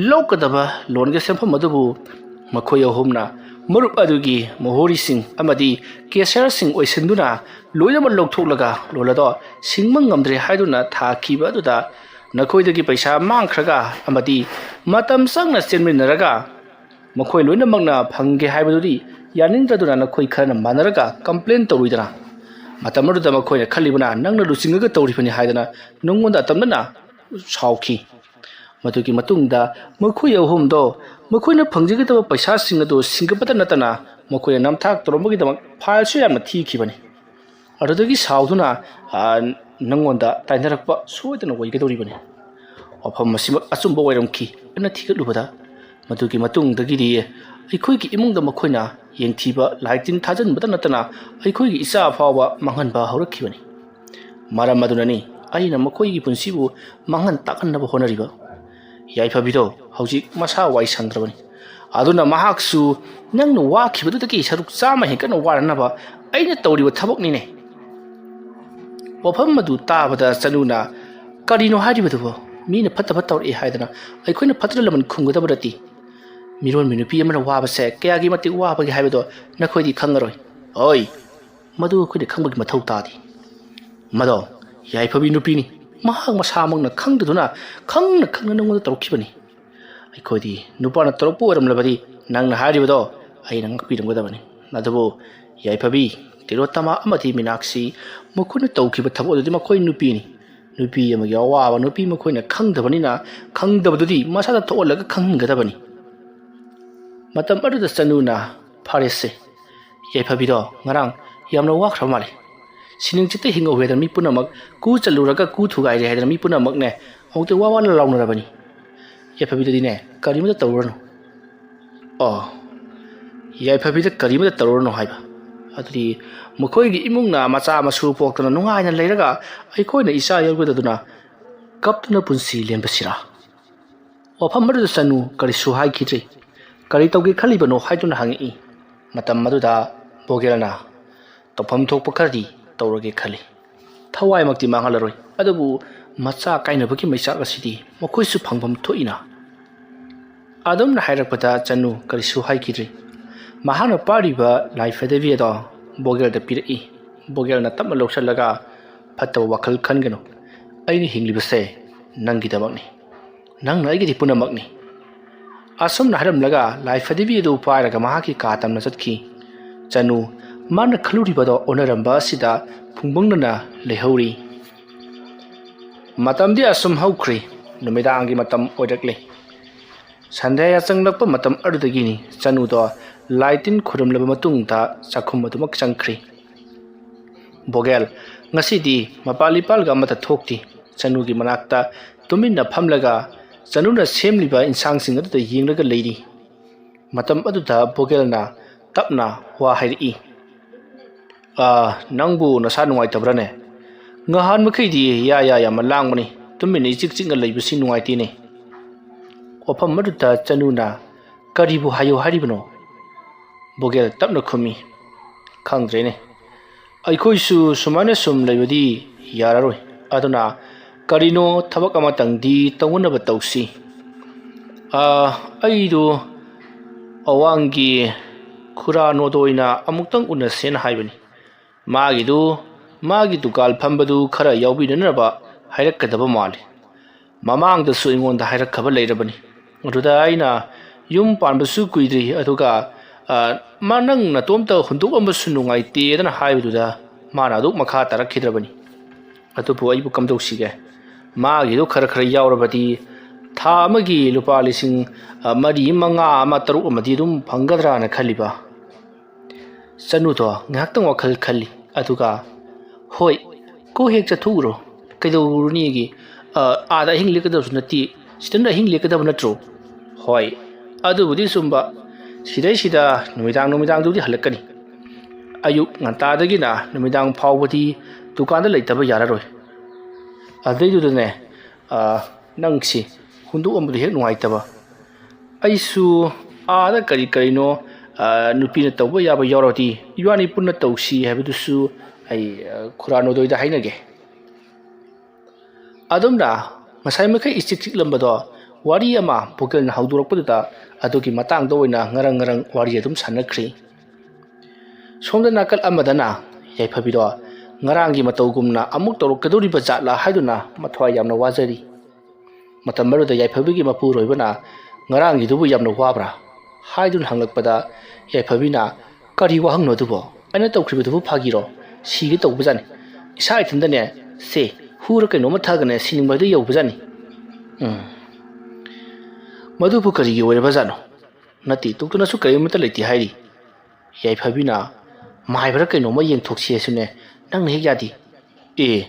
ꯂꯧꯒꯗꯕ ꯂꯣꯟꯒꯤ ꯁꯦꯟꯐꯝ ꯑꯗꯨꯕꯨ ꯃꯈꯣꯏ ꯑꯍꯨꯝꯅ ꯃꯔꯨꯞ ꯑꯗꯨꯒꯤ ꯃꯣꯍꯣꯔꯤꯁꯤꯡ ꯑꯃꯗꯤ ꯀꯦꯁꯤꯌꯔꯁꯤꯡ ꯑꯣꯏꯁꯤꯟꯗꯨꯅ ꯂꯣꯏꯅꯃꯛ ꯂꯧꯊꯣꯛꯂꯒ ꯂꯣꯟ ꯑꯗꯣ ꯁꯤꯡꯕ ꯉꯝꯗ꯭ꯔꯦ ꯍꯥꯏꯗꯨꯅ ꯊꯥꯈꯤꯕ ꯑꯗꯨꯗ ꯅꯈꯣꯏꯗꯒꯤ ꯄꯩꯁꯥ ꯃꯥꯡꯈ꯭ꯔꯒ ꯑꯃꯗꯤ ꯃꯇꯝ ꯆꯪꯅ ꯆꯦꯟꯃꯤꯟꯅꯔꯒ ꯃꯈꯣꯏ ꯂꯣꯏꯅꯃꯛꯅ ꯐꯪꯒꯦ ꯍꯥꯏꯕꯗꯨꯗꯤ ꯌꯥꯅꯤꯡꯗ꯭ꯔꯗꯨꯅ ꯅꯈꯣꯏ ꯈꯔꯅ ꯃꯥꯟꯅꯔꯒ ꯀꯝꯄ꯭ꯂꯦꯟ ꯇꯧꯔꯨꯏꯗꯅ꯫ ꯃꯇꯝ ꯑꯗꯨꯗ ꯃꯈꯣꯏꯅ ꯈꯜꯂꯤꯕꯅ ꯅꯪꯅ ꯂꯨꯆꯤꯡꯉꯒ ꯇꯧꯔꯤꯕꯅꯤ ꯍꯥꯏꯗꯅ ꯅꯉꯣꯟꯗ ꯑꯇꯝꯅꯅ ꯁꯥꯎꯈꯤ꯫ ꯃꯗꯨꯒꯤ ꯃꯇꯨꯡꯗ ꯃꯈꯣꯏ ꯑꯍꯨꯝꯗꯣ ꯃꯈꯣꯏꯅ ꯐꯪꯖꯒꯗꯕ ꯄꯩꯁꯥꯁꯤꯡ ꯑꯗꯨ ꯁꯤꯡꯒꯠꯄꯗ ꯅꯠꯇꯅ ꯃꯈꯣꯏꯅ ꯅꯝꯊꯥꯛ ꯇꯧꯔꯝꯕꯒꯤꯗꯃꯛ ꯐꯥꯏꯜꯁꯨ ꯌꯥꯝꯅ ꯊꯤꯈꯤꯕꯅꯤ꯫ ꯑꯗꯨꯗꯒꯤ ꯁꯥꯎꯗꯨꯅ, "ꯑ, ꯅꯪꯉꯣꯟꯗ ꯇꯥꯏꯅꯔꯛꯄ ꯁꯣꯏꯗꯅ ꯑꯣꯏꯒꯗꯧꯔꯤꯕꯅꯤ꯫ ꯋꯥꯐꯝ ꯑꯁꯤꯃꯛ ꯑꯆꯨꯝꯕ ꯑꯣꯏꯔꯝꯈꯤ" ꯍꯥꯏꯅ ꯊꯤꯒꯠꯂꯨꯕꯗ, ꯃꯗꯨꯒꯤ ꯃꯇꯨꯡꯗꯒꯤꯗꯤ ꯑꯩꯈꯣꯏꯒꯤ ꯏꯃꯨꯡꯗ ꯃꯈꯣꯏꯅ ꯌꯦꯡꯊꯤꯕ ꯂꯥꯏꯇꯤꯟ ꯊꯥꯖꯤꯟꯕꯇ ꯅꯠꯇꯅ ꯑꯩꯈꯣꯏꯒꯤ ꯏꯆꯥ ꯐꯥꯎꯕ ꯃꯥꯡꯍꯟꯕ ꯍꯧꯔꯛꯈꯤꯕꯅꯤ꯫ ꯃꯔꯝ ꯑꯗꯨꯅꯅꯤ ꯑꯩꯅ ꯃꯈꯣꯏꯒꯤ ꯄꯨꯟꯁꯤꯕꯨ ꯃꯥꯡꯍꯟ ꯇꯥꯛꯍꯟꯅꯕ ꯍꯣꯠꯅꯔꯤꯕ꯫ ꯌꯥꯏꯐꯕꯤꯗꯣ ꯍꯧꯖꯤꯛ ꯃꯁꯥ ꯋꯥꯏ ꯁꯪꯗ꯭ꯔꯕꯅꯤ꯫ ꯑꯗꯨꯅ ꯃꯍꯥꯛꯁꯨ ꯅꯪꯅ ꯋꯥꯈꯤꯕꯗꯨꯗꯒꯤ ꯁꯔꯨꯛ ꯆꯥꯝꯃ ꯍꯦꯟꯒꯠꯅ ꯋꯥꯅꯅꯕ ꯑꯩꯅ ꯇꯧꯔꯤꯕ ꯊꯕꯛꯅꯤꯅꯦ꯫ ꯋꯥꯐꯝ ꯑꯗꯨ ꯇꯥꯕꯗ ꯆꯅꯨꯅ, "ꯀꯔꯤꯅꯣ ꯍꯥꯏꯔꯤꯕꯗꯨꯕꯣ? ꯃꯤꯅ ꯐꯠꯇꯕ ꯇꯧꯔꯛꯑꯦ ꯍꯥꯏꯗꯅ ꯑꯩꯈꯣꯏꯅ ꯐꯠꯇꯅ ꯂꯃꯟ ꯈꯨꯝꯒꯗꯕ ꯅꯠꯇꯦ꯫ ꯃꯤꯔꯣꯟꯕꯤ ꯅꯨꯄꯤ ꯑꯃꯅ ꯋꯥꯕꯁꯦ ꯀꯌꯥꯒꯤ ꯃꯇꯤꯛ ꯋꯥꯕꯒꯦ ꯍꯥꯏꯕꯗꯣ ꯅꯈꯣꯏꯗꯤ ꯈꯪꯉꯔꯣꯏ꯫ ꯍꯣꯏ, ꯃꯗꯨ ꯑꯩꯈꯣꯏꯅ ꯈꯪꯕꯒꯤ ꯃꯊꯧ ꯇꯥꯗꯦ꯫ ꯃꯗꯣ ꯌꯥꯏꯐꯕꯤ ꯅꯨꯄꯤꯅꯤ꯫ ꯃꯍꯥꯛ ꯃꯁꯥꯃꯛꯅ ꯈꯪꯗꯗꯨꯅ ꯈꯪꯅ ꯈꯪꯅ ꯅꯉꯣꯟꯗ ꯇꯧꯔꯛꯈꯤꯕꯅꯤ꯫ ꯑꯩꯈꯣꯏꯗꯤ ꯅꯨꯄꯥꯅ ꯇꯧꯔꯛꯄ ꯑꯣꯏꯔꯝꯂꯕꯗꯤ ꯅꯪꯅ ꯍꯥꯏꯔꯤꯕꯗꯣ ꯑꯩꯅ ꯉꯥꯛꯄꯤꯔꯝꯒꯗꯕꯅꯤ꯫ ꯑꯗꯨꯕꯨ ꯌꯥꯏꯐꯕꯤ, ꯇꯤꯂꯣꯇꯃꯥ ꯑꯃꯗꯤ ꯃꯤꯅꯥꯛꯁꯤ ꯃꯈꯣꯏꯅ ꯇꯧꯈꯤꯕ ꯊꯕꯛ ꯑꯗꯨꯗꯤ ꯃꯈꯣꯏ ꯅꯨꯄꯤꯅꯤ꯫ ꯅꯨꯄꯤ ꯑꯃꯒꯤ ꯑꯋꯥꯕ ꯅꯨꯄꯤ ꯃꯈꯣꯏꯅ ꯈꯪꯗꯕꯅꯤꯅ ꯈꯪꯗꯕꯗꯨꯗꯤ ꯃꯁꯥꯗ ꯊꯣꯛꯍꯜꯂꯒ ꯈꯪꯍꯟꯒꯗꯕꯅꯤ꯫" ꯃꯇꯝ ꯑꯗꯨꯗ ꯆꯅꯨꯅ, "ꯐꯔꯦꯁꯦ, ꯌꯥꯏꯐꯕꯤꯗꯣ ꯉꯔꯥꯡ ꯌꯥꯝꯅ ꯋꯥꯈ꯭ꯔꯕ ꯃꯥꯜꯂꯦ꯫ ꯁꯤꯅꯤꯡꯆꯤꯠꯇ ꯍꯤꯡꯍꯧꯋꯦꯗꯅ ꯃꯤ ꯄꯨꯝꯅꯃꯛ ꯀꯨ ꯆꯠꯂꯨꯔꯒ ꯀꯨ ꯊꯨꯒꯥꯏꯔꯦ ꯍꯥꯏꯗꯅ ꯃꯤ ꯄꯨꯝꯅꯃꯛꯅꯦ ꯑꯃꯨꯛꯇ ꯋꯥ ꯋꯥ ꯂꯥꯎꯅꯔꯕꯅꯤ꯫ ꯌꯥꯏꯐꯕꯤꯗꯗꯤꯅꯦ ꯀꯔꯤꯃꯇ ꯇꯧꯔꯨꯔꯅꯨ꯫" ꯑꯣ, ꯌꯥꯏꯐꯕꯤꯗ ꯀꯔꯤꯃꯇ ꯇꯧꯔꯨꯔꯅꯨ ꯍꯥꯏꯕ? ꯑꯗꯨꯗꯤ ꯃꯈꯣꯏꯒꯤ ꯏꯃꯨꯡꯅ ꯃꯆꯥ ꯃꯁꯨ ꯄꯣꯛꯇꯅ ꯅꯨꯡꯉꯥꯏꯅ ꯂꯩꯔꯒ ꯑꯩꯈꯣꯏꯅ ꯏꯆꯥ ꯌꯣꯛꯂꯗꯗꯨꯅ ꯀꯞꯇꯨꯅ ꯄꯨꯟꯁꯤ ꯂꯦꯟꯕꯁꯤꯔꯥ? ꯋꯥꯐꯝ ꯑꯗꯨꯗ ꯆꯅꯨ ꯀꯔꯤꯁꯨ ꯍꯥꯏꯈꯤꯗ꯭ꯔꯦ꯫ "ꯀꯔꯤ ꯇꯧꯒꯦ ꯈꯜꯂꯤꯕꯅꯣ?" ꯍꯥꯏꯗꯨꯅ ꯍꯪꯉꯛꯏ꯫ ꯃꯇꯝ ꯑꯗꯨꯗ ꯕꯣꯒꯦꯜꯅ, "ꯇꯧꯐꯝ ꯊꯣꯛꯄ ꯈꯔꯗꯤ ꯇꯧꯔꯒꯦ ꯈꯜꯂꯤ꯫ ꯊꯋꯥꯏꯃꯛꯇꯤ ꯃꯥꯡꯍꯜꯂꯔꯣꯏ, ꯑꯗꯨꯕꯨ ꯃꯆꯥ ꯀꯥꯏꯅꯕꯒꯤ ꯃꯩꯆꯥꯛ ꯑꯁꯤꯗꯤ ꯃꯈꯣꯏꯁꯨ ꯐꯪꯐꯝ ꯊꯣꯛꯏꯅ꯫" ꯑꯗꯨꯝꯅ ꯍꯥꯏꯔꯛꯄꯗ ꯆꯅꯨ ꯀꯔꯤꯁꯨ ꯍꯥꯏꯈꯤꯗ꯭ꯔꯦ꯫ ꯃꯍꯥꯛꯅ ꯄꯥꯏꯔꯤꯕ ꯂꯥꯏ ꯐꯗꯤꯕꯤ ꯑꯗꯣ ꯕꯣꯒꯦꯜꯗ ꯄꯤꯔꯛꯏ꯫ ꯕꯣꯒꯦꯜꯅ ꯇꯞꯅ ꯂꯧꯁꯤꯜꯂꯒ, "ꯐꯠꯇꯕ ꯋꯥꯈꯜ ꯈꯟꯒꯅꯨ꯫ ꯑꯩꯅ ꯍꯤꯡꯂꯤꯕꯁꯦ ꯅꯪꯒꯤꯗꯃꯛꯅꯤ꯫ ꯅꯪꯅ ꯑꯩꯒꯤꯗꯤ ꯄꯨꯝꯅꯃꯛꯅꯤ꯫" ꯑꯁꯨꯝꯅ ꯍꯥꯏꯔꯝꯂꯒ ꯂꯥꯏ ꯐꯗꯤꯕꯤ ꯑꯗꯨ ꯄꯥꯏꯔꯒ ꯃꯍꯥꯛꯀꯤ ꯀꯥ ꯇꯝꯅ ꯆꯠꯈꯤ꯫ ꯆꯅꯨ ꯃꯥꯅ ꯈꯜꯂꯨꯔꯤꯕꯗꯣ ꯑꯣꯟꯅꯔꯝꯕ ꯑꯁꯤꯗ ꯐꯨꯡꯕꯪꯅꯅ ꯂꯩꯍꯧꯔꯤ꯫ ꯃꯇꯝꯗꯤ ꯑꯁꯨꯝ ꯍꯧꯈ꯭ꯔꯤ꯫ ꯅꯨꯃꯤꯗꯥꯡꯒꯤ ꯃꯇꯝ ꯑꯣꯏꯔꯛꯂꯦ꯫ ꯁꯟꯙ꯭ꯌꯥ ꯌꯥꯆꯪꯂꯛꯄ ꯃꯇꯝ ꯑꯗꯨꯗꯒꯤꯅꯤ ꯆꯅꯨꯗꯣ ꯂꯥꯏ ꯇꯤꯟ ꯈꯨꯔꯨꯝꯂꯕ ꯃꯇꯨꯡꯗ ꯆꯥꯛꯈꯨꯝ ꯑꯗꯨꯃꯛ ꯆꯪꯈ꯭ꯔꯤ꯫ "ꯕꯣꯒꯦꯜ, ꯉꯁꯤꯗꯤ ꯃꯄꯥꯜ ꯏꯄꯥꯜꯒ ꯑꯃꯠꯇ ꯊꯣꯛꯇꯦ꯫" ꯆꯅꯨꯒꯤ ꯃꯅꯥꯛꯇ ꯇꯨꯃꯤꯟꯅ ꯐꯝꯂꯒ ꯆꯅꯨꯅ ꯁꯦꯝꯂꯤꯕ ꯏꯟꯁꯥꯡꯁꯤꯡ ꯑꯗꯨꯗ ꯌꯦꯡꯂꯒ ꯂꯩꯔꯤ꯫ ꯃꯇꯝ ꯑꯗꯨꯗ ꯕꯣꯒꯦꯜꯅ ꯇꯞꯅ ꯋꯥ ꯍꯥꯏꯔꯛꯏ꯫ "ꯑꯥ, ꯅꯪꯕꯨ ꯅꯁꯥ ꯅꯨꯡꯉꯥꯏꯇꯕ꯭ꯔꯥꯅꯦ? ꯉꯍꯥꯟ ꯃꯈꯩꯗꯤ ꯌꯥ ꯌꯥ ꯌꯥꯝꯅ ꯂꯥꯡꯕꯅꯤ, ꯇꯨꯃꯤꯟꯅ ꯏꯆꯤꯛ ꯆꯤꯛꯅ ꯂꯩꯕꯁꯤ ꯅꯨꯡꯉꯥꯏꯇꯦꯅꯦ꯫" ꯋꯥꯐꯝ ꯑꯗꯨꯗ ꯆꯅꯨꯅ, "ꯀꯔꯤꯕꯨ ꯍꯥꯏꯌꯨ ꯍꯥꯏꯔꯤꯕꯅꯣ?" ꯕꯣꯒꯦꯜ ꯇꯞꯅ ꯈꯨꯝꯃꯤ꯫ "ꯈꯪꯗ꯭ꯔꯦꯅꯦ, ꯑꯩꯈꯣꯏꯁꯨ ꯁꯨꯃꯥꯏꯅ ꯁꯨꯝ ꯂꯩꯕꯗꯤ ꯌꯥꯔꯔꯣꯏ꯫ ꯑꯗꯨꯅ ꯀꯔꯤꯅꯣ ꯊꯕꯛ ꯑꯃꯇꯪꯗꯤ ꯇꯧꯅꯅꯕ ꯇꯧꯁꯤ꯫ ꯑꯥ, ꯑꯩꯗꯨ ꯑꯋꯥꯡꯒꯤ ꯈꯨꯔꯥ ꯅꯣꯗꯣꯏꯅ ꯑꯃꯨꯛꯇꯪ ꯎꯅꯁꯦꯅ ꯍꯥꯏꯕꯅꯤ꯫ ꯃꯥꯒꯤꯗꯨ, ꯃꯥꯒꯤ ꯗꯨꯀꯥꯟ ꯐꯝꯕꯗꯨ ꯈꯔ ꯌꯥꯎꯕꯤꯅꯅꯕ ꯍꯥꯏꯔꯛꯀꯗꯕ ꯃꯥꯜꯂꯤ꯫ ꯃꯃꯥꯡꯗꯁꯨ ꯑꯩꯉꯣꯟꯗ ꯍꯥꯏꯔꯛꯈ꯭ꯔꯕ ꯂꯩꯔꯕꯅꯤ꯫ ꯑꯗꯨꯗ ꯑꯩꯅ ꯌꯨꯝ ꯄꯥꯟꯕꯁꯨ ꯀꯨꯏꯗ꯭ꯔꯤ, ꯑꯗꯨꯒ, ꯑ, ꯃꯥ ꯅꯪ ꯅꯇꯣꯝꯇ ꯍꯨꯟꯗꯣꯛꯑꯝꯕꯁꯨ ꯅꯨꯡꯉꯥꯏꯇꯦꯗꯅ ꯍꯥꯏꯕꯗꯨꯗ ꯃꯥꯅ ꯑꯗꯨꯝ ꯃꯈꯥ ꯇꯥꯔꯛꯈꯤꯗ꯭ꯔꯕꯅꯤ꯫ ꯑꯗꯨꯕꯨ ꯑꯩꯕꯨ ꯀꯝꯗꯧꯁꯤꯒꯦ? ꯃꯥꯒꯤꯗꯣ ꯈꯔ ꯈꯔ ꯌꯥꯎꯔꯕꯗꯤ ꯊꯥ ꯑꯃꯒꯤ ꯂꯨꯄꯥ ꯂꯤꯁꯤꯡ, ꯑ, ꯃꯔꯤ, ꯃꯉꯥ ꯑꯃ, ꯇꯔꯨꯛ ꯑꯃꯗꯤ ꯑꯗꯨꯝ ꯐꯪꯒꯗ꯭ꯔꯥꯅ ꯈꯜꯂꯤꯕ꯫ ꯆꯅꯨꯗꯣ ꯉꯥꯏꯍꯥꯛꯇꯪ ꯋꯥꯈꯜ ꯈꯜꯂꯤ, ꯑꯗꯨꯒ, "ꯍꯣꯏ, ꯀꯣꯛ ꯍꯦꯛ ꯆꯠꯊꯣꯛꯎꯔꯣ꯫ ꯀꯩꯗꯧꯔꯨꯅꯤꯒꯤ? ꯑ, ꯑꯥꯗ ꯑꯍꯤꯡ ꯂꯦꯛꯀꯗꯕꯁꯨ ꯅꯠꯇꯦ, ꯁꯤꯗꯅ ꯑꯍꯤꯡ ꯂꯦꯛꯀꯗꯕ ꯅꯠꯇ꯭ꯔꯣ?" "ꯍꯣꯏ, ꯑꯗꯨꯕꯨꯗꯤ ꯆꯨꯝꯕ꯫ ꯁꯤꯗꯩꯁꯤꯗ ꯅꯨꯃꯤꯗꯥꯡ ꯅꯨꯃꯤꯗꯥꯡꯗꯨꯗꯤ ꯍꯜꯂꯛꯀꯅꯤ꯫ ꯑꯌꯨꯛ ꯉꯟꯇꯥꯗꯒꯤꯅ ꯅꯨꯃꯤꯗꯥꯡ ꯐꯥꯎꯕꯗꯤ ꯗꯨꯀꯥꯟꯗ ꯂꯩꯇꯕ ꯌꯥꯔꯔꯣꯏ꯫ ꯑꯗꯨꯗꯩꯗꯨꯗꯅꯦ, ꯑ, ꯅꯪꯁꯤ ꯍꯨꯟꯗꯣꯛꯑꯝꯕꯗꯣ ꯍꯦꯛ ꯅꯨꯡꯉꯥꯏꯇꯕ꯫ ꯑꯩꯁꯨ ꯑꯥꯗ ꯀꯔꯤ ꯀꯔꯤꯅꯣ, ꯑ, ꯅꯨꯄꯤꯅ ꯇꯧꯕ ꯌꯥꯕ ꯌꯥꯎꯔꯗꯤ ꯏꯕꯥꯅꯤ ꯄꯨꯟꯅ ꯇꯧꯁꯤ ꯍꯥꯏꯕꯗꯨꯁꯨ ꯑꯩ, ꯑ, ꯈꯨꯔꯥ ꯅꯣꯗꯣꯏꯗ ꯍꯥꯏꯅꯒꯦ꯫" ꯑꯗꯨꯝꯅ ꯉꯁꯥꯏ ꯃꯈꯩ ꯏꯆꯤꯛ ꯆꯤꯛꯂꯝꯕꯗꯣ ꯋꯥꯔꯤ ꯑꯃ ꯄꯨꯀꯦꯜꯅ ꯍꯧꯗꯣꯔꯛꯄꯗꯨꯗ ꯑꯗꯨꯒꯤ ꯃꯇꯥꯡꯗ ꯑꯣꯏꯅ ꯉꯔꯪ ꯉꯔꯪ ꯋꯥꯔꯤ ꯑꯗꯨꯝ ꯁꯥꯟꯅꯈ꯭ꯔꯤ꯫ ꯁꯣꯝꯗ ꯅꯥꯀꯜ ꯑꯃꯗꯅ ꯌꯥꯏꯐꯕꯤꯗꯣ ꯉꯔꯥꯡꯒꯤ ꯃꯇꯧꯒꯨꯝꯅ ꯑꯃꯨꯛ ꯇꯧꯔꯛꯀꯗꯧꯔꯤꯕ ꯖꯥꯠꯂꯥ ꯍꯥꯏꯗꯨꯅ ꯃꯊ꯭ꯋꯥꯏ ꯌꯥꯝꯅ ꯋꯥꯖꯔꯤ꯫ ꯃꯇꯝ ꯑꯗꯨꯗ ꯌꯥꯏꯐꯕꯤꯒꯤ ꯃꯄꯨꯔꯣꯏꯕꯅ, "ꯉꯔꯥꯡꯒꯤꯗꯨꯕꯨ ꯌꯥꯝꯅ ꯋꯥꯕ꯭ꯔꯥ?" ꯍꯥꯏꯗꯨꯅ ꯍꯪꯂꯛꯄꯗ ꯌꯥꯏꯐꯕꯤꯅ, "ꯀꯔꯤ ꯋꯥꯍꯪꯅꯣ ꯑꯗꯨꯕꯣ? ꯑꯩꯅ ꯇꯧꯈ꯭ꯔꯤꯕꯗꯨꯕꯨ ꯐꯥꯒꯤꯔꯣ? ꯁꯤꯒꯦ ꯇꯧꯕꯖꯥꯠꯅꯤ꯫ ꯏꯁꯥ ꯏꯊꯟꯗꯅꯦ, ꯁꯦ, ꯍꯨꯔ ꯀꯩꯅꯣꯝꯃ ꯊꯛꯑꯒꯅꯦ ꯁꯤꯅꯤꯡꯕ ꯍꯦꯛꯇ ꯌꯧꯕꯖꯥꯠꯅꯤ꯫" ꯎꯝ꯫ "ꯃꯗꯨꯕꯨ ꯀꯔꯤꯒꯤ ꯑꯣꯏꯔꯕꯖꯥꯠꯅꯣ? ꯅꯠꯇꯦ, ꯗꯣꯛꯇꯔꯅꯁꯨ ꯀꯔꯤꯃꯠꯇ ꯂꯩꯇꯦ ꯍꯥꯏꯔꯤ꯫" ꯌꯥꯏꯐꯕꯤꯅ, "ꯃꯥꯏꯕꯔ ꯀꯩꯅꯣꯝꯃ ꯌꯦꯡꯊꯣꯛꯁꯤ ꯍꯥꯏꯁꯨꯅꯦ, ꯅꯪꯅ ꯍꯦꯛ ꯌꯥꯗꯦ꯫" "ꯑꯦ,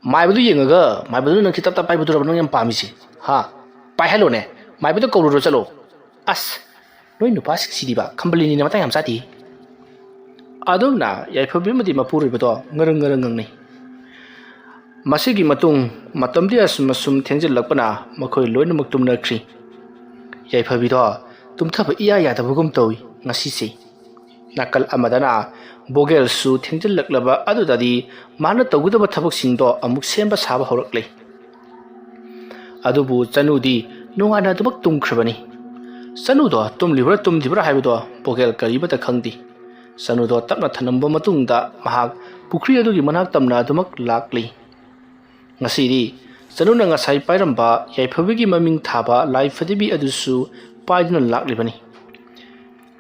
ꯃꯥꯏꯕꯗꯨ ꯌꯦꯡꯉꯒ ꯃꯥꯏꯕꯗꯨꯅ ꯅꯪ ꯈꯤꯇꯞ ꯇꯞ ꯄꯥꯏꯕꯗꯨꯔꯕ ꯅꯪ ꯌꯥꯝ ꯄꯥꯝꯃꯤꯁꯦ? ꯍꯥ? ꯄꯥꯏꯍꯜꯂꯣꯅꯦ, ꯃꯥꯏꯕꯗꯣ ꯀꯧꯔꯨꯔꯣ ꯆꯠꯂꯣ꯫" "ꯑꯁ, ꯅꯣꯏ ꯅꯨꯄꯥꯁꯤꯡꯁꯤꯗꯤꯕ ꯈꯝꯕꯂꯤꯅꯤꯅ ꯃꯇꯥꯡ ꯌꯥꯝ ꯆꯥꯗꯦ꯫" ꯑꯗꯨꯝꯅ ꯌꯥꯏꯐꯕꯤ ꯑꯃꯗꯤ ꯃꯄꯨꯔꯣꯏꯕꯗꯣ ꯉꯔꯪ ꯉꯔꯪ ꯉꯪꯅꯩ꯫ ꯃꯁꯤꯒꯤ ꯃꯇꯨꯡ ꯃꯇꯝꯗꯤ ꯑꯁꯨꯝ ꯑꯁꯨꯝ ꯊꯦꯡꯖꯤꯜꯂꯛꯄꯅ ꯃꯈꯣꯏ ꯂꯣꯏꯅꯃꯛ ꯇꯨꯝꯅꯈ꯭ꯔꯤ꯫ ꯌꯥꯏꯐꯕꯤꯗꯣ ꯇꯨꯝꯊꯕ ꯏꯌꯥ ꯌꯥꯗꯕꯒꯨꯝ ꯇꯧꯏ ꯉꯁꯤꯁꯦ꯫ ꯅꯥꯀꯜ ꯑꯃꯗꯅ ꯕꯣꯒꯦꯜꯁꯨ ꯊꯦꯡꯖꯤꯜꯂꯛꯂꯕ ꯑꯗꯨꯗꯗꯤ ꯃꯥꯅ ꯇꯧꯒꯗꯕ ꯊꯕꯛꯁꯤꯡꯗꯣ ꯑꯃꯨꯛ ꯁꯦꯝꯕ ꯁꯥꯕ ꯍꯧꯔꯛꯂꯦ꯫ ꯑꯗꯨꯕꯨ ꯆꯅꯨꯗꯤ ꯅꯨꯡꯉꯥꯏꯅ ꯑꯗꯨꯃꯛ ꯇꯨꯝꯈ꯭ꯔꯕꯅꯤ꯫ ꯆꯅꯨꯗꯣ ꯇꯨꯝꯂꯤꯕ꯭ꯔꯥ ꯇꯨꯝꯗ꯭ꯔꯤꯕ꯭ꯔꯥ ꯍꯥꯏꯕꯗꯣ ꯕꯣꯒꯦꯜ ꯀꯔꯤꯃꯠꯇ ꯈꯪꯗꯦ꯫ ꯆꯅꯨꯗꯣ ꯇꯞꯅ ꯊꯝꯂꯝꯕ ꯃꯇꯨꯡꯗ ꯃꯍꯥꯛ ꯄꯨꯈ꯭ꯔꯤ ꯑꯗꯨꯒꯤ ꯃꯅꯥꯛ ꯇꯝꯅ ꯑꯗꯨꯃꯛ ꯂꯥꯛꯂꯤ꯫ ꯉꯁꯤꯗꯤ ꯆꯅꯨꯅ ꯉꯁꯥꯏ ꯄꯥꯏꯔꯝꯕ ꯌꯥꯏꯐꯕꯤꯒꯤ ꯃꯃꯤꯡ ꯊꯥꯕ ꯂꯥꯏ ꯐꯗꯤꯕꯤ ꯑꯗꯨꯁꯨ ꯄꯥꯏꯗꯨꯅ ꯂꯥꯛꯂꯤꯕꯅꯤ꯫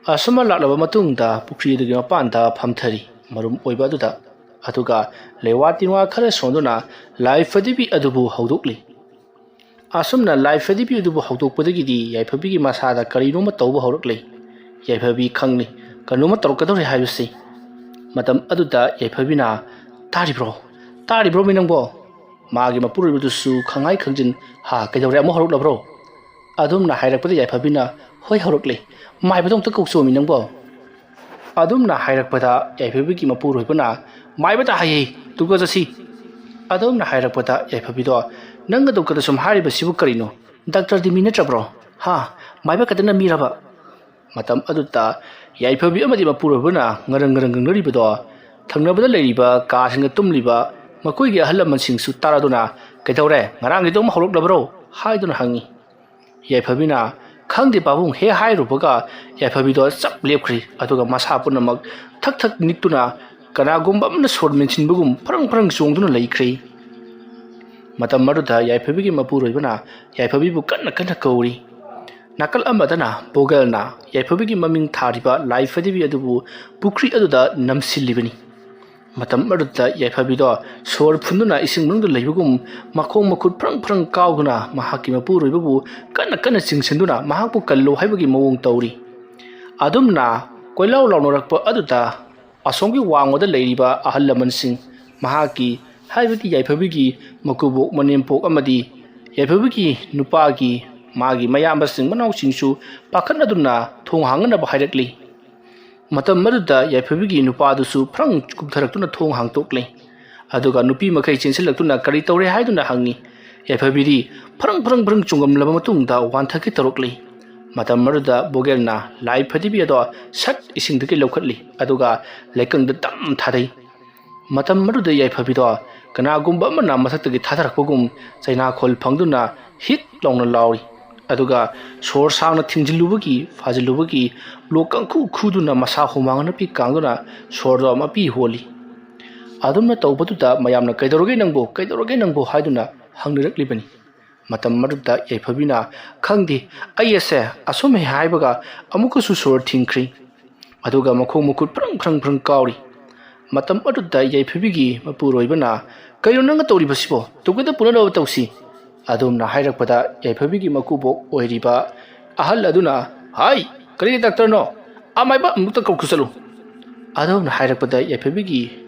ꯑꯁꯨꯝꯅ ꯂꯥꯛꯂꯕ ꯃꯇꯨꯡꯗ ꯄꯨꯈ꯭ꯔꯤ ꯑꯗꯨꯒꯤ ꯃꯄꯥꯟꯗ ꯐꯝꯊꯔꯤ ꯃꯔꯨꯝ ꯑꯣꯏꯕ ꯑꯗꯨꯗ, ꯑꯗꯨꯒ ꯂꯩꯋꯥ ꯇꯤꯟꯋꯥ ꯈꯔ ꯁꯣꯟꯗꯨꯅ ꯂꯥꯏ ꯐꯗꯤꯕꯤ ꯑꯗꯨꯕꯨ ꯍꯧꯗꯣꯛꯂꯤ꯫ ꯑꯁꯨꯝꯅ ꯂꯥꯏ ꯐꯗꯤꯕꯤ ꯑꯗꯨꯕꯨ ꯍꯧꯗꯣꯛꯄꯗꯒꯤꯗꯤ ꯌꯥꯏꯐꯕꯤꯒꯤ ꯃꯁꯥꯗ ꯀꯔꯤꯅꯣꯃ ꯇꯧꯕ ꯍꯧꯔꯛꯂꯦ꯫ ꯌꯥꯏꯐꯕꯤ ꯈꯪꯂꯤ ꯀꯔꯤꯅꯣꯃ ꯇꯧꯔꯛꯀꯗꯧꯔꯦ ꯍꯥꯏꯕꯁꯤ꯫ ꯃꯇꯝ ꯑꯗꯨꯗ ꯌꯥꯏꯐꯕꯤꯅ, "ꯇꯥꯔꯤꯕ꯭ꯔꯣ? ꯇꯥꯔꯤꯕ꯭ꯔꯣ ꯃꯤ ꯅꯪꯕꯣ?" ꯃꯥꯒꯤ ꯃꯄꯨꯔꯣꯏꯕꯗꯨꯁꯨ ꯈꯪꯍꯥꯏ ꯈꯪꯖꯤꯟ, "ꯍꯥ, ꯀꯩꯗꯧꯔꯦ? ꯑꯃꯨꯛ ꯍꯧꯔꯛꯂꯕ꯭ꯔꯣ?" ꯑꯗꯨꯝꯅ ꯍꯥꯏꯔꯛꯄꯗ ꯌꯥꯏꯐꯕꯤꯅ, "ꯍꯣꯏ, ꯍꯧꯔꯛꯂꯦ꯫ ꯃꯥꯏꯕꯗꯣ ꯑꯝꯇ ꯀꯧꯆꯣꯃꯤ ꯅꯪꯕꯣ?" ꯑꯗꯨꯝꯅ ꯍꯥꯏꯔꯛꯄꯗ ꯌꯥꯏꯐꯕꯤꯒꯤ ꯃꯄꯨꯔꯣꯏꯕꯅ, "ꯃꯥꯏꯕꯗ ꯍꯥꯏꯌꯦ, ꯗꯣꯛꯇꯔ ꯆꯠꯁꯤ꯫" ꯑꯗꯨꯝꯅ ꯍꯥꯏꯔꯛꯄꯗ ꯌꯥꯏꯐꯕꯤꯗꯣ, "ꯅꯪꯒ ꯗꯣꯛꯇꯔꯗ ꯁꯨꯝ ꯍꯥꯏꯔꯤꯕꯁꯤꯕꯨ ꯀꯔꯤꯅꯣ? ꯗꯥꯛꯇꯔꯗꯤ ꯃꯤ ꯅꯠꯇ꯭ꯔꯕ꯭ꯔꯣ? ꯍꯥ? ꯃꯥꯏꯕ ꯈꯛꯇꯅ ꯃꯤꯔꯕ?" ꯃꯇꯝ ꯑꯗꯨꯗ ꯌꯥꯏꯐꯕꯤ ꯑꯃꯗꯤ ꯃꯄꯨꯔꯣꯏꯕꯅ ꯉꯔꯪ ꯉꯔꯪ ꯉꯪꯅꯔꯤꯕꯗꯣ ꯊꯪꯅꯕꯗ ꯂꯩꯔꯤꯕ ꯀꯥꯁꯤꯡꯗ ꯇꯨꯝꯂꯤꯕ ꯃꯈꯣꯏꯒꯤ ꯑꯍꯜ ꯂꯃꯟꯁꯤꯡꯁꯨ ꯇꯥꯔꯗꯨꯅ, "ꯀꯩꯗꯧꯔꯦ? ꯉꯔꯥꯡꯒꯤꯗꯣ ꯑꯃꯨꯛ ꯍꯧꯔꯛꯂꯕ꯭ꯔꯣ?" ꯍꯥꯏꯗꯨꯅ ꯍꯪꯉꯤ꯫ ꯌꯥꯏꯐꯕꯤꯅ, "ꯈꯪꯗꯦ ꯄꯥꯕꯨꯡ" ꯍꯦꯛ ꯍꯥꯏꯔꯨꯕꯒ ꯌꯥꯏꯐꯕꯤꯗꯣ ꯆꯞ ꯂꯦꯞꯈ꯭ꯔꯤ꯫ ꯑꯗꯨꯒ ꯃꯁꯥ ꯄꯨꯝꯅꯃꯛ ꯊꯛ ꯊꯛ ꯅꯤꯛꯇꯨꯅ ꯀꯅꯥꯒꯨꯝꯕ ꯑꯃꯅ ꯁꯣꯔ ꯃꯦꯟꯁꯤꯟꯕꯒꯨꯝ ꯐ꯭ꯔꯪ ꯐ꯭ꯔꯪ ꯆꯣꯡꯗꯨꯅ ꯂꯩꯈ꯭ꯔꯤ꯫ ꯃꯇꯝ ꯑꯗꯨꯗ ꯌꯥꯏꯐꯕꯤꯒꯤ ꯃꯄꯨꯔꯣꯏꯕꯅ ꯌꯥꯏꯐꯕꯤꯕꯨ ꯀꯟꯅ ꯀꯟꯅ ꯀꯧꯔꯤ꯫ ꯅꯥꯀꯜ ꯑꯃꯗꯅ ꯕꯣꯒꯦꯜꯅ ꯌꯥꯏꯐꯕꯤꯒꯤ ꯃꯃꯤꯡ ꯊꯥꯔꯤꯕ ꯂꯥꯏ ꯐꯗꯤꯕꯤ ꯑꯗꯨꯕꯨ ꯄꯨꯈ꯭ꯔꯤ ꯑꯗꯨꯗ ꯅꯝꯁꯤꯜꯂꯤꯕꯅꯤ꯫ ꯃꯇꯝ ꯑꯗꯨꯗ ꯌꯥꯏꯐꯕꯤꯗꯣ ꯁꯣꯔ ꯐꯨꯟꯗꯨꯅ ꯏꯁꯤꯡ ꯃꯅꯨꯡꯗ ꯂꯩꯕꯒꯨꯝ ꯃꯈꯣꯡ ꯃꯈꯨꯠ ꯐ꯭ꯔꯪ ꯐ꯭ꯔꯪ ꯀꯥꯎꯗꯨꯅ ꯃꯍꯥꯛꯀꯤ ꯃꯄꯨꯔꯣꯏꯕꯕꯨ ꯀꯟꯅ ꯀꯟꯅ ꯆꯤꯡꯁꯤꯟꯗꯨꯅ ꯃꯍꯥꯛꯄꯨ ꯀꯜꯂꯨ ꯍꯥꯏꯕꯒꯤ ꯃꯑꯣꯡ ꯇꯧꯔꯤ꯫ ꯑꯗꯨꯝꯅ ꯀꯣꯏꯂꯥꯎ ꯂꯥꯎꯅꯔꯛꯄ ꯑꯗꯨꯗ ꯑꯁꯣꯝꯒꯤ ꯋꯥꯡꯃꯗ ꯂꯩꯔꯤꯕ ꯑꯍꯜ ꯂꯃꯟꯁꯤꯡ, ꯃꯍꯥꯛꯀꯤ, ꯍꯥꯏꯕꯗꯤ ꯌꯥꯏꯐꯕꯤꯒꯤ ꯃꯀꯨꯕꯣꯛ ꯃꯅꯦꯝꯄꯣꯛ ꯑꯃꯗꯤ ꯌꯥꯏꯐꯕꯤꯒꯤ ꯅꯨꯄꯥꯒꯤ, ꯃꯥꯒꯤ ꯃꯌꯥꯝꯕꯁꯤꯡ ꯃꯅꯥꯎꯁꯤꯡꯁꯨ ꯄꯥꯈꯠꯅꯗꯨꯅ ꯊꯣꯡ ꯍꯥꯡꯅꯅꯕ ꯍꯥꯏꯔꯛꯂꯤ꯫ ꯃꯇꯝ ꯑꯗꯨꯗ ꯌꯥꯏꯐꯕꯤꯒꯤ ꯅꯨꯄꯥꯗꯨꯁꯨ ꯐ꯭ꯔꯪ ꯀꯨꯝꯊꯔꯛꯇꯨꯅ ꯊꯣꯡ ꯍꯥꯡꯇꯣꯛꯂꯦ꯫ ꯑꯗꯨꯒ ꯅꯨꯄꯤ ꯃꯈꯩ ꯆꯦꯟꯁꯤꯜꯂꯛꯇꯨꯅ ꯀꯔꯤ ꯇꯧꯔꯦ ꯍꯥꯏꯗꯨꯅ ꯍꯪꯉꯤ꯫ ꯌꯥꯏꯐꯕꯤꯗꯤ ꯐ꯭ꯔꯪ ꯐ꯭ꯔꯪ ꯐ꯭ꯔꯪ ꯆꯣꯡꯉꯝꯂꯕ ꯃꯇꯨꯡꯗ ꯋꯥꯟꯊꯒꯦ ꯇꯧꯔꯛꯂꯤ꯫ ꯃꯇꯝ ꯑꯗꯨꯗ ꯕꯣꯒꯦꯜꯅ ꯂꯥꯏ ꯐꯗꯤꯕꯤ ꯑꯗꯣ ꯁꯠ ꯏꯁꯤꯡꯗꯒꯤ ꯂꯧꯈꯠꯂꯤ, ꯑꯗꯨꯒ ꯂꯩꯀꯪꯗ ꯗꯝ ꯊꯥꯗꯩ꯫ ꯃꯇꯝ ꯑꯗꯨꯗ ꯌꯥꯏꯐꯕꯤꯗꯣ ꯀꯅꯥꯒꯨꯝꯕ ꯑꯃꯅ ꯃꯊꯛꯇꯒꯤ ꯊꯥꯗꯔꯛꯄꯒꯨꯝ ꯆꯩꯅꯥꯈꯣꯜ ꯐꯪꯗꯨꯅ ꯍꯤꯠ ꯂꯥꯎꯅ ꯂꯥꯎꯔꯤ꯫ ꯑꯗꯨꯒ ꯁꯣꯔ ꯁꯥꯡꯅ ꯊꯤꯡꯖꯤꯜꯂꯨꯕꯒꯤ, ꯐꯥꯖꯤꯜꯂꯨꯕꯒꯤ ꯕ꯭ꯂꯣꯛ ꯀꯥꯡꯈꯨ ꯈꯨꯗꯨꯅ ꯃꯁꯥ ꯍꯨꯃꯥꯡ ꯑꯅꯞꯄꯤ ꯀꯥꯡꯗꯨꯅ ꯁꯣꯔꯗꯣ ꯃꯄꯤ ꯍꯣꯜꯂꯤ꯫ ꯑꯗꯨꯝꯅ ꯇꯧꯕꯗꯨꯗ ꯃꯌꯥꯝꯅ "ꯀꯩꯗꯧꯔꯒꯦ ꯅꯪꯕꯨ? ꯀꯩꯗꯧꯔꯒꯦ ꯅꯪꯕꯨ?" ꯍꯥꯏꯗꯨꯅ ꯍꯪꯅꯔꯛꯂꯤꯕꯅꯤ꯫ ꯃꯇꯝ ꯑꯗꯨꯗ ꯌꯥꯏꯐꯕꯤꯅ, "ꯈꯪꯗꯦ, ꯑꯩ ꯑꯁꯦ ꯑꯁꯨꯝ ꯍꯦꯛ ꯍꯥꯏꯕꯒ ꯑꯃꯨꯛꯀꯁꯨ ꯁꯣꯔ ꯊꯤꯡꯈ꯭ꯔꯤ꯫ ꯑꯗꯨꯒ ꯃꯈꯣꯡ ꯃꯈꯨꯠ ꯐ꯭ꯔꯪ ꯐ꯭ꯔꯪ ꯐ꯭ꯔꯪ ꯀꯥꯎꯔꯤ꯫" ꯃꯇꯝ ꯑꯗꯨꯗ ꯌꯥꯏꯐꯕꯤꯒꯤ ꯃꯄꯨꯔꯣꯏꯕꯅ, "ꯀꯩꯅꯣ ꯅꯪꯅ ꯇꯧꯔꯤꯕꯁꯤꯕꯣ? ꯇꯨꯒꯦꯗ ꯄꯨꯅꯅꯕ ꯇꯧꯁꯤ꯫" ꯑꯗꯨꯝꯅ ꯍꯥꯏꯔꯛꯄꯗ ꯌꯥꯏꯐꯕꯤꯒꯤ ꯃꯀꯨꯕꯣꯛ ꯑꯣꯏꯔꯤꯕ ꯑꯍꯜ ꯑꯗꯨꯅ, "ꯍꯥꯏ, ꯀꯔꯤꯒꯤ ꯗꯥꯛꯇꯔꯅꯣ? ꯑꯃꯥꯏꯕ ꯑꯃꯨꯛꯇ ꯀꯧꯊꯣꯛꯆꯠꯂꯨ꯫" ꯑꯗꯨꯝꯅ ꯍꯥꯏꯔꯛꯄꯗ ꯌꯥꯏꯐꯕꯤꯒꯤ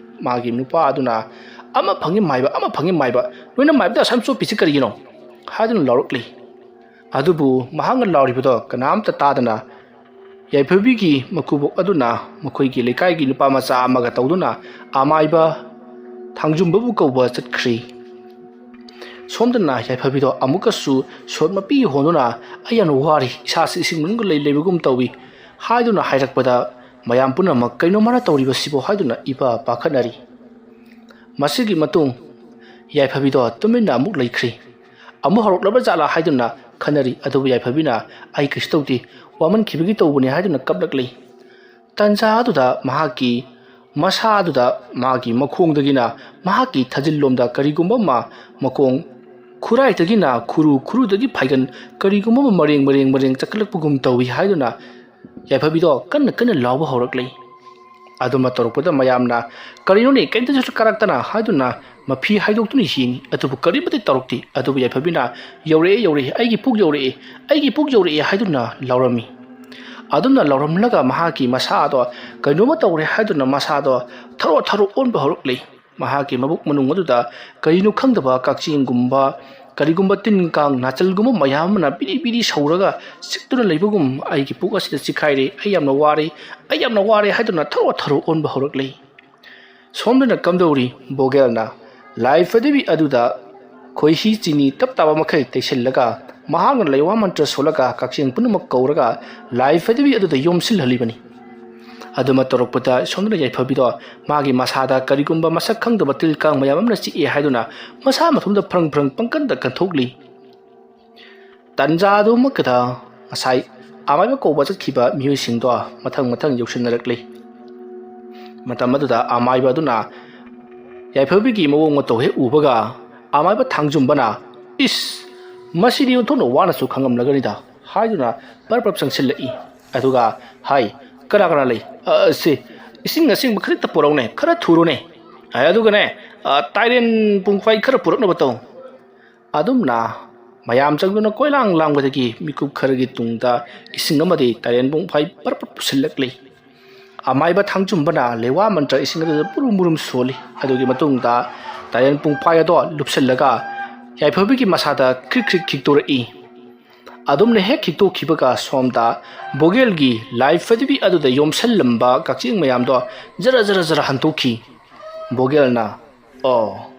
ꯃꯥꯒꯤ ꯅꯨꯄꯥ ꯑꯗꯨꯅ, "ꯑꯃ ꯐꯪꯉꯤ ꯃꯥꯏꯕ, ꯑꯃ ꯐꯪꯉꯤ ꯃꯥꯏꯕ, ꯅꯣꯏꯅ ꯃꯥꯏꯕꯗ ꯑꯁꯨꯝ ꯆꯣꯞꯄꯤꯁꯤ ꯀꯔꯤꯒꯤꯅꯣ?" ꯍꯥꯏꯗꯨꯅ ꯂꯥꯎꯔꯛꯂꯤ꯫ ꯑꯗꯨꯕꯨ ꯃꯍꯥꯛꯅ ꯂꯥꯎꯔꯤꯕꯗꯣ ꯀꯅꯥꯝꯇ ꯇꯥꯗꯅ ꯌꯥꯏꯐꯕꯤꯒꯤ ꯃꯀꯨꯕꯣꯛ ꯑꯗꯨꯅ ꯃꯈꯣꯏꯒꯤ ꯂꯩꯀꯥꯏꯒꯤ ꯅꯨꯄꯥ ꯃꯆꯥ ꯑꯃꯒ ꯇꯧꯗꯨꯅ ꯑꯃꯥꯏꯕ ꯊꯥꯡꯖꯨꯝꯕꯕꯨ ꯀꯧꯕ ꯆꯠꯈ꯭ꯔꯤ꯫ ꯁꯣꯝꯗꯅ ꯌꯥꯏꯐꯕꯤꯗꯣ ꯑꯃꯨꯛꯀꯁꯨ ꯁꯣꯔ ꯃꯄꯤ ꯍꯣꯟꯗꯨꯅ, "ꯑꯩ ꯌꯥꯝꯅ ꯋꯥꯔꯤ, ꯏꯁꯥꯁꯤ ꯏꯁꯤꯡ ꯃꯅꯨꯡꯗ ꯂꯩ ꯂꯩꯕꯒꯨꯝ ꯇꯧꯏ" ꯍꯥꯏꯗꯨꯅ ꯍꯥꯏꯔꯛꯄꯗ ꯃꯌꯥꯝ ꯄꯨꯝꯅꯃꯛ "ꯀꯩꯅꯣ ꯃꯥꯅ ꯇꯧꯔꯤꯕꯁꯤꯕꯣ?" ꯍꯥꯏꯗꯨꯅ ꯏꯄꯥ ꯄꯥꯈꯠꯅꯔꯤ꯫ ꯃꯁꯤꯒꯤ ꯃꯇꯨꯡ ꯌꯥꯏꯐꯕꯤꯗꯣ ꯇꯨꯃꯤꯟꯅ ꯑꯃꯨꯛ ꯂꯩꯈ꯭ꯔꯤ꯫ ꯑꯃꯨꯛ ꯍꯧꯔꯛꯂꯕ ꯖꯥꯠꯂꯥ ꯍꯥꯏꯗꯨꯅ ꯈꯟꯅꯔꯤ, ꯑꯗꯨꯕꯨ ꯌꯥꯏꯐꯕꯤꯅ, "ꯑꯩ ꯀꯩꯁꯨ ꯇꯧꯗꯦ, ꯋꯥꯃꯟꯈꯤꯕꯒꯤ ꯇꯧꯕꯅꯤ" ꯍꯥꯏꯗꯨꯅ ꯀꯞꯂꯛꯂꯤ꯫ ꯇꯟꯖꯥ ꯑꯗꯨꯗ ꯃꯍꯥꯛꯀꯤ ꯃꯁꯥ ꯑꯗꯨꯗ ꯃꯥꯒꯤ ꯃꯈꯣꯡꯗꯒꯤꯅ ꯃꯍꯥꯛꯀꯤ ꯊꯥꯖꯤꯜꯂꯣꯝꯗ ꯀꯔꯤꯒꯨꯝꯕ ꯑꯃ ꯃꯈꯣꯡ ꯈꯨꯔꯥꯏꯗꯒꯤꯅ ꯈꯨꯔꯨ, ꯈꯨꯔꯨꯗꯒꯤ ꯐꯥꯏꯒꯟ ꯀꯔꯤꯒꯨꯝꯕ ꯑꯃ ꯃꯔꯦꯡ ꯃꯔꯦꯡ ꯃꯔꯦꯡ ꯆꯠꯈꯠꯂꯛꯄꯒꯨꯝ ꯇꯧꯏ ꯍꯥꯏꯗꯨꯅ ꯌꯥꯏꯐꯕꯤꯗꯣ ꯀꯟꯅ ꯀꯟꯅ ꯂꯥꯎꯕ ꯍꯧꯔꯛꯂꯤ꯫ ꯑꯗꯨꯝꯅ ꯇꯧꯔꯛꯄꯗ ꯃꯌꯥꯝꯅ, "ꯀꯔꯤꯅꯣꯅꯦ, ꯀꯩꯝꯇꯁꯨ ꯀꯥꯔꯛꯇꯅ?" ꯍꯥꯏꯗꯨꯅ ꯃꯐꯤ ꯍꯥꯏꯗꯣꯛꯇꯨꯅ ꯌꯦꯡꯉꯤ, ꯑꯗꯨꯕꯨ ꯀꯔꯤꯃꯠꯇ ꯇꯧꯔꯛꯇꯦ꯫ ꯑꯗꯨꯕꯨ ꯌꯥꯏꯐꯕꯤꯅ, "ꯌꯧꯔꯛꯑꯦ, ꯌꯧꯔꯛꯑꯦ, ꯑꯩꯒꯤ ꯄꯨꯛ ꯌꯧꯔꯛꯑꯦ, ꯑꯩꯒꯤ ꯄꯨꯛ ꯌꯧꯔꯛꯑꯦ" ꯍꯥꯏꯗꯨꯅ ꯂꯥꯎꯔꯝꯃꯤ꯫ ꯑꯗꯨꯝꯅ ꯂꯥꯎꯔꯝꯂꯒ ꯃꯍꯥꯛꯀꯤ ꯃꯁꯥꯗꯣ ꯀꯩꯅꯣꯝꯃ ꯇꯧꯔꯦ ꯍꯥꯏꯗꯨꯅ ꯃꯁꯥꯗꯣ ꯊꯔꯣ ꯊꯔꯣ ꯑꯣꯟꯕ ꯍꯧꯔꯛꯂꯤ꯫ ꯃꯍꯥꯛꯀꯤ ꯃꯕꯨꯛ ꯃꯅꯨꯡ ꯑꯗꯨꯗ ꯀꯔꯤꯅꯣ ꯈꯪꯗꯕ ꯀꯛꯆꯦꯡꯒꯨꯝꯕ, ꯀꯔꯤꯒꯨꯝꯕ ꯇꯤꯟ ꯀꯥꯡ ꯅꯥꯆꯜꯒꯨꯝꯕ ꯃꯌꯥꯝ ꯑꯃꯅ ꯕꯤꯔꯤ ꯕꯤꯔꯤ ꯁꯧꯔꯒ ꯆꯤꯛꯇꯨꯅ ꯂꯩꯕꯒꯨꯝ, "ꯑꯩꯒꯤ ꯄꯨꯛ ꯑꯁꯤꯗ ꯆꯤꯛꯈꯥꯏꯔꯦ, ꯑꯩ ꯌꯥꯝꯅ ꯋꯥꯔꯦ, ꯑꯩ ꯌꯥꯝꯅ ꯋꯥꯔꯦ" ꯍꯥꯏꯗꯨꯅ ꯊꯔꯣ ꯊꯔꯣ ꯑꯣꯟꯕ ꯍꯧꯔꯛꯂꯤ꯫ ꯁꯣꯝꯗꯅ ꯀꯝꯗꯧꯔꯤ? ꯕꯣꯒꯦꯜꯅ ꯂꯥꯏ ꯐꯗꯤꯕꯤ ꯑꯗꯨꯗ ꯈꯣꯏꯍꯤ ꯆꯤꯅꯤ ꯇꯞ ꯇꯥꯕ ꯃꯈꯩ ꯇꯩꯁꯤꯜꯂꯒ ꯃꯍꯥꯛꯅ ꯂꯩꯋꯥ ꯃꯟꯇ꯭ꯔ ꯁꯣꯜꯂꯒ ꯀꯛꯆꯦꯡ ꯄꯨꯝꯅꯃꯛ ꯀꯧꯔꯒ ꯂꯥꯏ ꯐꯗꯤꯕꯤ ꯑꯗꯨꯗ ꯌꯣꯝꯁꯤꯜꯍꯜꯂꯤꯕꯅꯤ꯫ ꯑꯗꯨꯃ ꯇꯧꯔꯛꯄꯗ ꯁꯣꯝꯗꯅ ꯌꯥꯏꯐꯕꯤꯗꯣ ꯃꯥꯒꯤ ꯃꯁꯥꯗ ꯀꯔꯤꯒꯨꯝꯕ ꯃꯁꯛ ꯈꯪꯗꯕ ꯇꯤꯜ ꯀꯥꯡ ꯃꯌꯥꯝ ꯑꯃꯅ ꯆꯤꯛꯑꯦ ꯍꯥꯏꯗꯨꯅ ꯃꯁꯥ ꯃꯊꯟꯇ ꯐ꯭ꯔꯪ ꯐ꯭ꯔꯪ ꯄꯪꯀꯟꯗ ꯀꯟꯊꯣꯛꯂꯤ꯫ ꯇꯟꯖꯥ ꯑꯗꯨꯃꯛꯇꯗ ꯉꯁꯥꯏ ꯑꯃꯥꯏꯕ ꯀꯧꯕ ꯆꯠꯈꯤꯕ ꯃꯤꯑꯣꯏꯁꯤꯡꯗꯣ ꯃꯊꯪ ꯃꯊꯪ ꯌꯧꯁꯤꯟꯅꯔꯛꯂꯤ꯫ ꯃꯇꯝ ꯑꯗꯨꯗ ꯑꯃꯥꯏꯕ ꯑꯗꯨꯅ ꯌꯥꯏꯐꯕꯤꯒꯤ ꯃꯑꯣꯡ ꯃꯇꯧ ꯍꯦꯛ ꯎꯕꯒ ꯑꯃꯥꯏꯕ ꯊꯥꯡꯖꯨꯝꯕꯅ, "ꯏꯁ, ꯃꯁꯤꯗꯤ ꯑꯣꯟꯊꯣꯛꯅ ꯋꯥꯅꯁꯨ ꯈꯪꯉꯝꯂꯒꯅꯤꯗ" ꯍꯥꯏꯗꯨꯅ ꯄꯔꯞ ꯄꯔꯞ ꯆꯪꯁꯤꯜꯂꯛꯏ꯫ ꯑꯗꯨꯒ ꯍꯥꯏ, "ꯀꯅꯥ ꯀꯅꯥ ꯂꯩ? ꯑ, ꯁꯤ, ꯏꯁꯤꯡ ꯑꯁꯦꯡꯕ ꯈꯖꯤꯛꯇ ꯄꯨꯔꯛꯎꯅꯦ, ꯈꯔ ꯊꯨꯔꯨꯅꯦ꯫ ꯑꯦ, ꯑꯗꯨꯒꯅꯦ, ꯑ, ꯇꯥꯏꯔꯦꯟ ꯄꯨꯡꯐꯥꯏ ꯈꯔ ꯄꯨꯔꯛꯅꯕ ꯇꯧ"꯫ ꯑꯗꯨꯝꯅ ꯃꯌꯥꯝ ꯆꯪꯗꯨꯅ ꯀꯣꯏꯂꯥꯡ ꯂꯥꯡꯕꯗꯒꯤ ꯃꯤꯀꯨꯞ ꯈꯔꯒꯤ ꯇꯨꯡꯗ ꯏꯁꯤꯡ ꯑꯃꯗꯤ ꯇꯥꯏꯔꯦꯟ ꯄꯨꯡꯐꯥꯏ ꯄꯔꯞ ꯄꯔꯞ ꯄꯨꯁꯤꯜꯂꯛꯂꯤ꯫ ꯑꯃꯥꯏꯕ ꯊꯥꯡꯖꯨꯝꯕꯅ ꯂꯩꯋꯥ ꯃꯟꯇ꯭ꯔ ꯏꯁꯤꯡ ꯑꯗꯨꯗ ꯃꯨꯔꯨꯝ ꯃꯨꯔꯨꯝ ꯁꯣꯜꯂꯤ꯫ ꯑꯗꯨꯒꯤ ꯃꯇꯨꯡꯗ ꯇꯥꯏꯔꯦꯟ ꯄꯨꯡꯐꯥꯏ ꯑꯗꯣ ꯂꯨꯞꯁꯤꯜꯂꯒ ꯌꯥꯏꯐꯕꯤꯒꯤ ꯃꯁꯥꯗ ꯈ꯭ꯔꯤꯛ ꯈ꯭ꯔꯤꯛ ꯈꯤꯛꯇꯣꯔꯛꯏ꯫ ꯑꯗꯨꯝꯅ ꯍꯦꯛ ꯈꯤꯛꯇꯣꯛꯈꯤꯕꯒ ꯁꯣꯝꯗ ꯕꯣꯒꯦꯜꯒꯤ ꯂꯥꯏ ꯐꯗꯤꯕꯤ ꯑꯗꯨꯗ ꯌꯣꯝꯁꯜꯂꯝꯕ ꯀꯛꯆꯦꯡ ꯃꯌꯥꯝꯗꯣ ꯖꯔ ꯖꯔ ꯖꯔ ꯍꯟꯗꯣꯛꯈꯤ꯫ ꯕꯣꯒꯦꯜꯅ, "ꯑꯣ,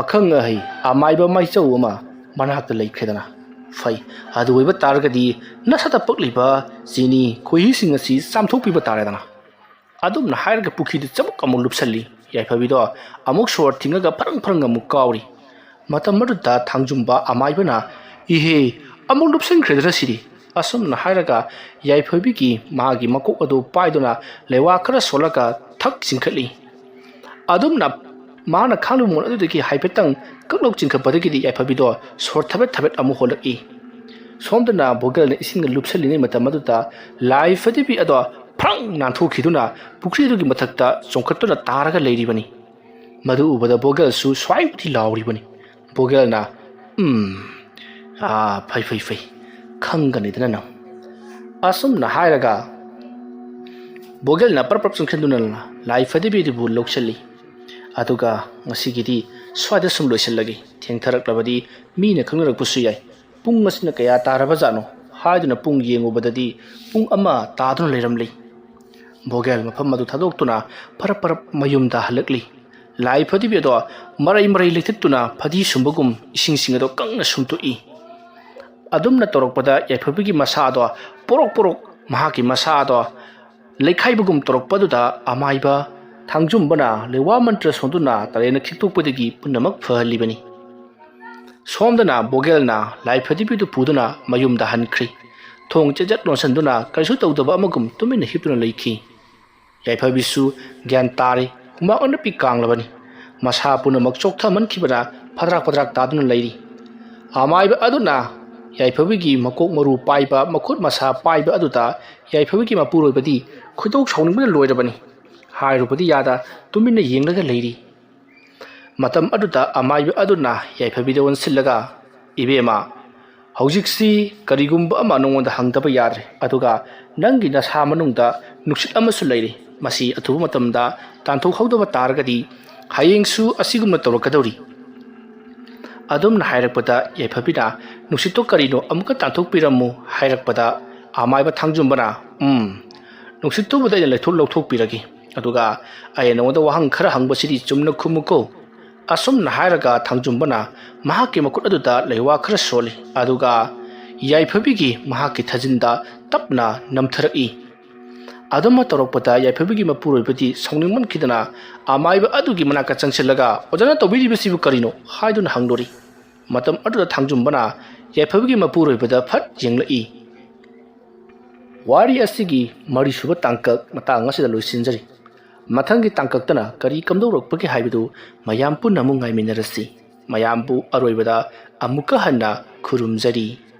ꯑꯈꯪ ꯑꯍꯩ ꯑꯃꯥꯏꯕ ꯃꯥꯏꯆꯧ ꯑꯃ ꯃꯅꯥꯛꯇ ꯂꯩꯈ꯭ꯔꯦꯗꯅ꯫ ꯐꯩ, ꯑꯗꯨ ꯑꯣꯏꯕ ꯇꯥꯔꯒꯗꯤ ꯅꯁꯥꯗ ꯄꯛꯂꯤꯕ ꯆꯤꯅꯤ ꯈꯣꯏꯍꯤꯁꯤꯡ ꯑꯁꯤ ꯆꯥꯝꯊꯣꯛꯄꯤꯕ ꯇꯥꯔꯦꯗꯅ"꯫ ꯑꯗꯨꯝꯅ ꯍꯥꯏꯔꯒ ꯄꯨꯈ꯭ꯔꯤꯗ ꯆꯃꯨꯛ ꯑꯃꯨꯛ ꯂꯨꯞꯁꯜꯂꯤ꯫ ꯌꯥꯏꯐꯕꯤꯗꯣ ꯑꯃꯨꯛ ꯁꯣꯔ ꯊꯤꯡꯉꯒ ꯐꯔꯪ ꯐꯔꯪ ꯑꯃꯨꯛ ꯀꯥꯎꯔꯤ꯫ ꯃꯇꯝ ꯑꯗꯨꯗ ꯊꯥꯡꯖꯨꯝꯕ ꯑꯃꯥꯏꯕꯅ, "ꯏꯍꯦ, ꯑꯃꯨꯛ ꯂꯨꯞꯁꯟꯈ꯭ꯔꯦꯗꯅ ꯁꯤꯗꯤ"꯫ ꯑꯁꯨꯝꯅ ꯍꯥꯏꯔꯒ ꯌꯥꯏꯐꯕꯤꯒꯤ ꯃꯥꯒꯤ ꯃꯀꯣꯛ ꯑꯗꯨ ꯄꯥꯏꯗꯨꯅ ꯂꯩꯋꯥ ꯈꯔ ꯁꯣꯜꯂꯒ ꯊꯛ ꯆꯤꯡꯈꯠꯂꯤ꯫ ꯑꯗꯨꯝꯅ ꯃꯥꯅ ꯈꯥꯡꯂꯤꯕ ꯃꯣꯟ ꯑꯗꯨꯗꯒꯤ ꯍꯥꯏꯐꯦꯠꯇꯪ ꯀꯛꯂꯧ ꯆꯤꯡꯈꯠꯄꯗꯒꯤꯗꯤ ꯌꯥꯏꯐꯕꯤꯗꯣ ꯁꯣꯔ ꯊꯕꯦꯠ ꯊꯕꯦꯠ ꯑꯃꯨꯛ ꯍꯣꯜꯂꯛꯏ꯫ ꯁꯣꯝꯗꯅ ꯕꯣꯒꯦꯜꯅ ꯏꯁꯤꯡꯗ ꯂꯨꯞꯁꯜꯂꯤꯉꯩ ꯃꯇꯝ ꯑꯗꯨꯗ ꯂꯥꯏ ꯐꯗꯤꯕꯤ ꯑꯗꯣ ꯐ꯭ꯔꯪ ꯅꯥꯟꯊꯣꯛꯈꯤꯗꯨꯅ ꯄꯨꯈ꯭ꯔꯤ ꯑꯗꯨꯒꯤ ꯃꯊꯛꯇ ꯆꯣꯡꯈꯠꯇꯨꯅ ꯇꯥꯔꯒ ꯂꯩꯔꯤꯕꯅꯤ꯫ ꯃꯗꯨ ꯎꯕꯗ ꯕꯣꯒꯦꯜꯁꯨ ꯁ꯭ꯋꯥꯏꯕꯨꯗꯤ ꯂꯥꯎꯔꯤꯕꯅꯤ꯫ ꯕꯣꯒꯦꯜꯅ, "ꯎꯝ, ꯑꯥ, ꯐꯩ, ꯐꯩ, ꯐꯩ, ꯈꯪꯒꯅꯤꯗꯅ ꯅꯪ"꯫ ꯑꯁꯨꯝꯅ ꯍꯥꯏꯔꯒ ꯕꯣꯒꯦꯜꯅ ꯄꯔꯞ ꯄꯔꯞ ꯆꯪꯁꯤꯟꯗꯨꯅ ꯂꯥꯏ ꯐꯗꯤꯕꯤꯗꯨꯕꯨ ꯂꯧꯁꯤꯜꯂꯤ꯫ ꯑꯗꯨꯒ ꯉꯁꯤꯒꯤꯗꯤ ꯁ꯭ꯋꯥꯏꯗ ꯁꯨꯝ ꯂꯣꯏꯁꯤꯜꯂꯒꯦ꯫ ꯊꯦꯡꯊꯔꯛꯂꯕꯗꯤ ꯃꯤꯅ ꯈꯪꯅꯔꯛꯄꯁꯨ ꯌꯥꯏ꯫ "ꯄꯨꯡ ꯑꯁꯤꯅ ꯀꯌꯥ ꯇꯥꯔꯕꯖꯥꯠꯅꯣ?" ꯍꯥꯏꯗꯨꯅ ꯄꯨꯡ ꯌꯦꯡꯉꯨꯕꯗꯗꯤ ꯄꯨꯡ ꯑꯃ ꯇꯥꯗꯨꯅ ꯂꯩꯔꯝꯂꯤ꯫ ꯕꯣꯒꯦꯜ ꯃꯐꯝ ꯑꯗꯨ ꯊꯥꯗꯣꯛꯇꯨꯅ ꯐꯔꯞ ꯐꯔꯞ ꯃꯌꯨꯝꯗ ꯍꯜꯂꯛꯂꯤ꯫ ꯂꯥꯏ ꯐꯗꯤꯕꯤ ꯑꯗꯣ ꯃꯔꯩ ꯃꯔꯩ ꯂꯩꯊꯠꯇꯨꯅ ꯐꯗꯤ ꯁꯨꯝꯕꯒꯨꯝ ꯏꯁꯤꯡꯁꯤꯡ ꯑꯗꯣ ꯀꯪꯅ ꯁꯨꯝꯇꯣꯛꯏ꯫ ꯑꯗꯨꯝꯅ ꯇꯧꯔꯛꯄꯗ ꯌꯥꯏꯐꯕꯤꯒꯤ ꯃꯁꯥꯗꯣ ꯄꯣꯔꯣꯛ ꯄꯣꯔꯣꯛ ꯃꯍꯥꯛꯀꯤ ꯃꯁꯥꯗꯣ ꯂꯩꯈꯥꯏꯕꯒꯨꯝ ꯇꯧꯔꯛꯄꯗꯨꯗ ꯑꯃꯥꯏꯕ ꯊꯥꯡꯖꯨꯝꯕꯅ ꯂꯩꯋꯥ ꯃꯟꯇ꯭ꯔ ꯁꯣꯟꯗꯨꯅ ꯇꯔꯦꯠꯅ ꯈꯤꯛꯇꯣꯛꯄꯗꯒꯤ ꯄꯨꯝꯅꯃꯛ ꯐꯍꯜꯂꯤꯕꯅꯤ꯫ ꯁꯣꯝꯗꯅ ꯕꯣꯒꯦꯜꯅ ꯂꯥꯏꯐꯗꯤꯕꯤꯗꯨ ꯄꯨꯗꯨꯅ ꯃꯌꯨꯝꯗ ꯍꯟꯈ꯭ꯔꯤ꯫ ꯊꯣꯡ ꯆꯦꯖꯠ ꯂꯣꯟꯁꯤꯟꯗꯨꯅ ꯀꯔꯤꯁꯨ ꯇꯧꯗꯕ ꯑꯃꯒꯨꯝ ꯇꯨꯃꯤꯟꯅ ꯍꯤꯞꯇꯨꯅ ꯂꯩꯈꯤ꯫ ꯌꯥꯏꯐꯕꯤꯁꯨ ꯒ꯭ꯌꯥꯟ ꯇꯥꯔꯦ꯫ ꯍꯨꯃꯥꯡ ꯑꯅꯞꯄꯤ ꯀꯥꯡꯂꯕꯅꯤ꯫ ꯃꯁꯥ ꯄꯨꯝꯅꯃꯛ ꯆꯣꯛꯊꯃꯟꯈꯤꯕꯅ ꯐꯗ꯭ꯔꯥꯛ ꯐꯗ꯭ꯔꯥꯛ ꯇꯥꯗꯨꯅ ꯂꯩꯔꯤ꯫ ꯑꯃꯥꯏꯕ ꯑꯗꯨꯅ ꯌꯥꯏꯐꯕꯤꯒꯤ ꯃꯀꯣꯛ ꯃꯔꯨ ꯄꯥꯏꯕ, ꯃꯈꯨꯠ ꯃꯁꯥ ꯄꯥꯏꯕ ꯑꯗꯨꯗ ꯌꯥꯏꯐꯕꯤꯒꯤ ꯃꯄꯨꯔꯣꯏꯕꯗꯤ ꯈꯣꯏꯗꯧ ꯁꯥꯎꯅꯤꯡꯕꯅ ꯂꯣꯏꯔꯕꯅꯤ꯫ ꯍꯥꯏꯔꯨꯕꯗꯤ ꯌꯥꯗ ꯇꯨꯃꯤꯟꯅ ꯌꯦꯡꯂꯒ ꯂꯩꯔꯤ꯫ ꯃꯇꯝ ꯑꯗꯨꯗ ꯑꯃꯥꯏꯕ ꯑꯗꯨꯅ ꯌꯥꯏꯐꯕꯤꯗ ꯑꯣꯟꯁꯤꯜꯂꯒ, "ꯏꯕꯦꯝꯃ, ꯍꯧꯖꯤꯛꯁꯤ ꯀꯔꯤꯒꯨꯝꯕ ꯑꯃ ꯅꯉꯣꯟꯗ ꯍꯪꯗꯕ ꯌꯥꯗ꯭ꯔꯦ꯫ ꯑꯗꯨꯒ ꯅꯪꯒꯤ ꯅꯁꯥ ꯃꯅꯨꯡꯗ ꯅꯨꯡꯁꯤꯠ ꯑꯃꯁꯨ ꯂꯩꯔꯤ꯫ ꯃꯁꯤ ꯑꯊꯨꯕ ꯃꯇꯝꯗ ꯇꯥꯟꯊꯣꯛꯍꯧꯗꯕ ꯇꯥꯔꯒꯗꯤ ꯍꯌꯦꯡꯁꯨ ꯑꯁꯤꯒꯨꯝꯅ ꯇꯧꯔꯛꯀꯗꯧꯔꯤ꯫" ꯑꯗꯨꯝꯅ ꯍꯥꯏꯔꯛꯄꯗ ꯌꯥꯏꯐꯕꯤꯅ, "ꯅꯨꯡꯁꯤꯠꯇꯣ ꯀꯔꯤꯅꯣ ꯑꯃꯨꯛꯀ ꯇꯥꯟꯊꯣꯛꯄꯤꯔꯝꯃꯨ" ꯍꯥꯏꯔꯛꯄꯗ ꯑꯃꯥꯏꯕ ꯊꯥꯡꯖꯨꯝꯕꯅ, "ꯎꯝ, ꯅꯨꯡꯁꯤꯠꯇꯨꯕꯨꯗꯤ ꯑꯩꯅ ꯂꯩꯊꯣꯛ-, ꯂꯧꯊꯣꯛꯄꯤꯔꯒꯦ꯫ ꯑꯗꯨꯒ ꯑꯩꯅ ꯅꯉꯣꯟꯗ ꯋꯥꯍꯪ ꯈꯔ ꯍꯪꯕꯁꯤꯗꯤ ꯆꯨꯝꯅ ꯈꯨꯝꯃꯨꯀꯣ꯫ ꯑꯁꯨꯝꯅ ꯍꯥꯏꯔꯒ ꯊꯥꯡꯖꯨꯝꯕꯅ ꯃꯍꯥꯛꯀꯤ ꯃꯈꯨꯠ ꯑꯗꯨꯗ ꯂꯩꯋꯥ ꯈꯔ ꯁꯣꯜꯂꯤ, ꯑꯗꯨꯒ ꯌꯥꯏꯐꯕꯤꯒꯤ ꯃꯍꯥꯛꯀꯤ ꯊꯥꯖꯤꯟꯗ ꯇꯞꯅ ꯅꯝꯊꯔꯛꯏ꯫ ꯑꯗꯨꯝꯅ ꯇꯧꯔꯛꯄꯗ ꯌꯥꯏꯐꯕꯤꯒꯤ ꯃꯄꯨꯔꯣꯏꯕꯗꯤ ꯁꯥꯎꯅꯤꯡꯃꯟꯈꯤꯗꯅ ꯑꯃꯥꯏꯕ ꯑꯗꯨꯒꯤ ꯃꯅꯥꯛꯇ ꯆꯪꯁꯤꯜꯂꯒ, "ꯑꯣꯖꯥꯅ ꯇꯧꯕꯤꯔꯤꯕꯁꯤꯕꯨ ꯀꯔꯤꯅꯣ?" ꯍꯥꯏꯗꯨꯅ ꯍꯪꯗꯣꯔꯤ꯫ ꯃꯇꯝ ꯑꯗꯨꯗ ꯊꯥꯡꯖꯨꯝꯕꯅ ꯌꯥꯏꯐꯕꯤꯒꯤ ꯃꯄꯨꯔꯣꯏꯕꯗ ꯐꯠ ꯌꯦꯡꯂꯛꯏ꯫ ꯋꯥꯔꯤ ꯑꯁꯤꯒꯤ ꯃꯔꯤꯁꯨꯕ ꯇꯥꯡꯀꯛ ꯃꯇꯥꯡ ꯑꯁꯤꯗ ꯂꯣꯏꯁꯤꯟꯖꯔꯤ꯫ ꯃꯊꯪꯒꯤ ꯇꯥꯡꯀꯛꯇꯅ ꯀꯔꯤ ꯀꯝꯗꯧꯔꯛꯄꯒꯦ ꯍꯥꯏꯕꯗꯨ ꯃꯌꯥꯝ ꯄꯨꯟꯅ ꯑꯃꯨꯛ ꯉꯥꯏꯃꯤꯟꯅꯔꯁꯤ꯫ ꯃꯌꯥꯝꯕꯨ ꯑꯔꯣꯏꯕꯗ ꯑꯃꯨꯛꯀ ꯍꯟꯅ ꯈꯨꯔꯨꯝꯖꯔꯤ꯫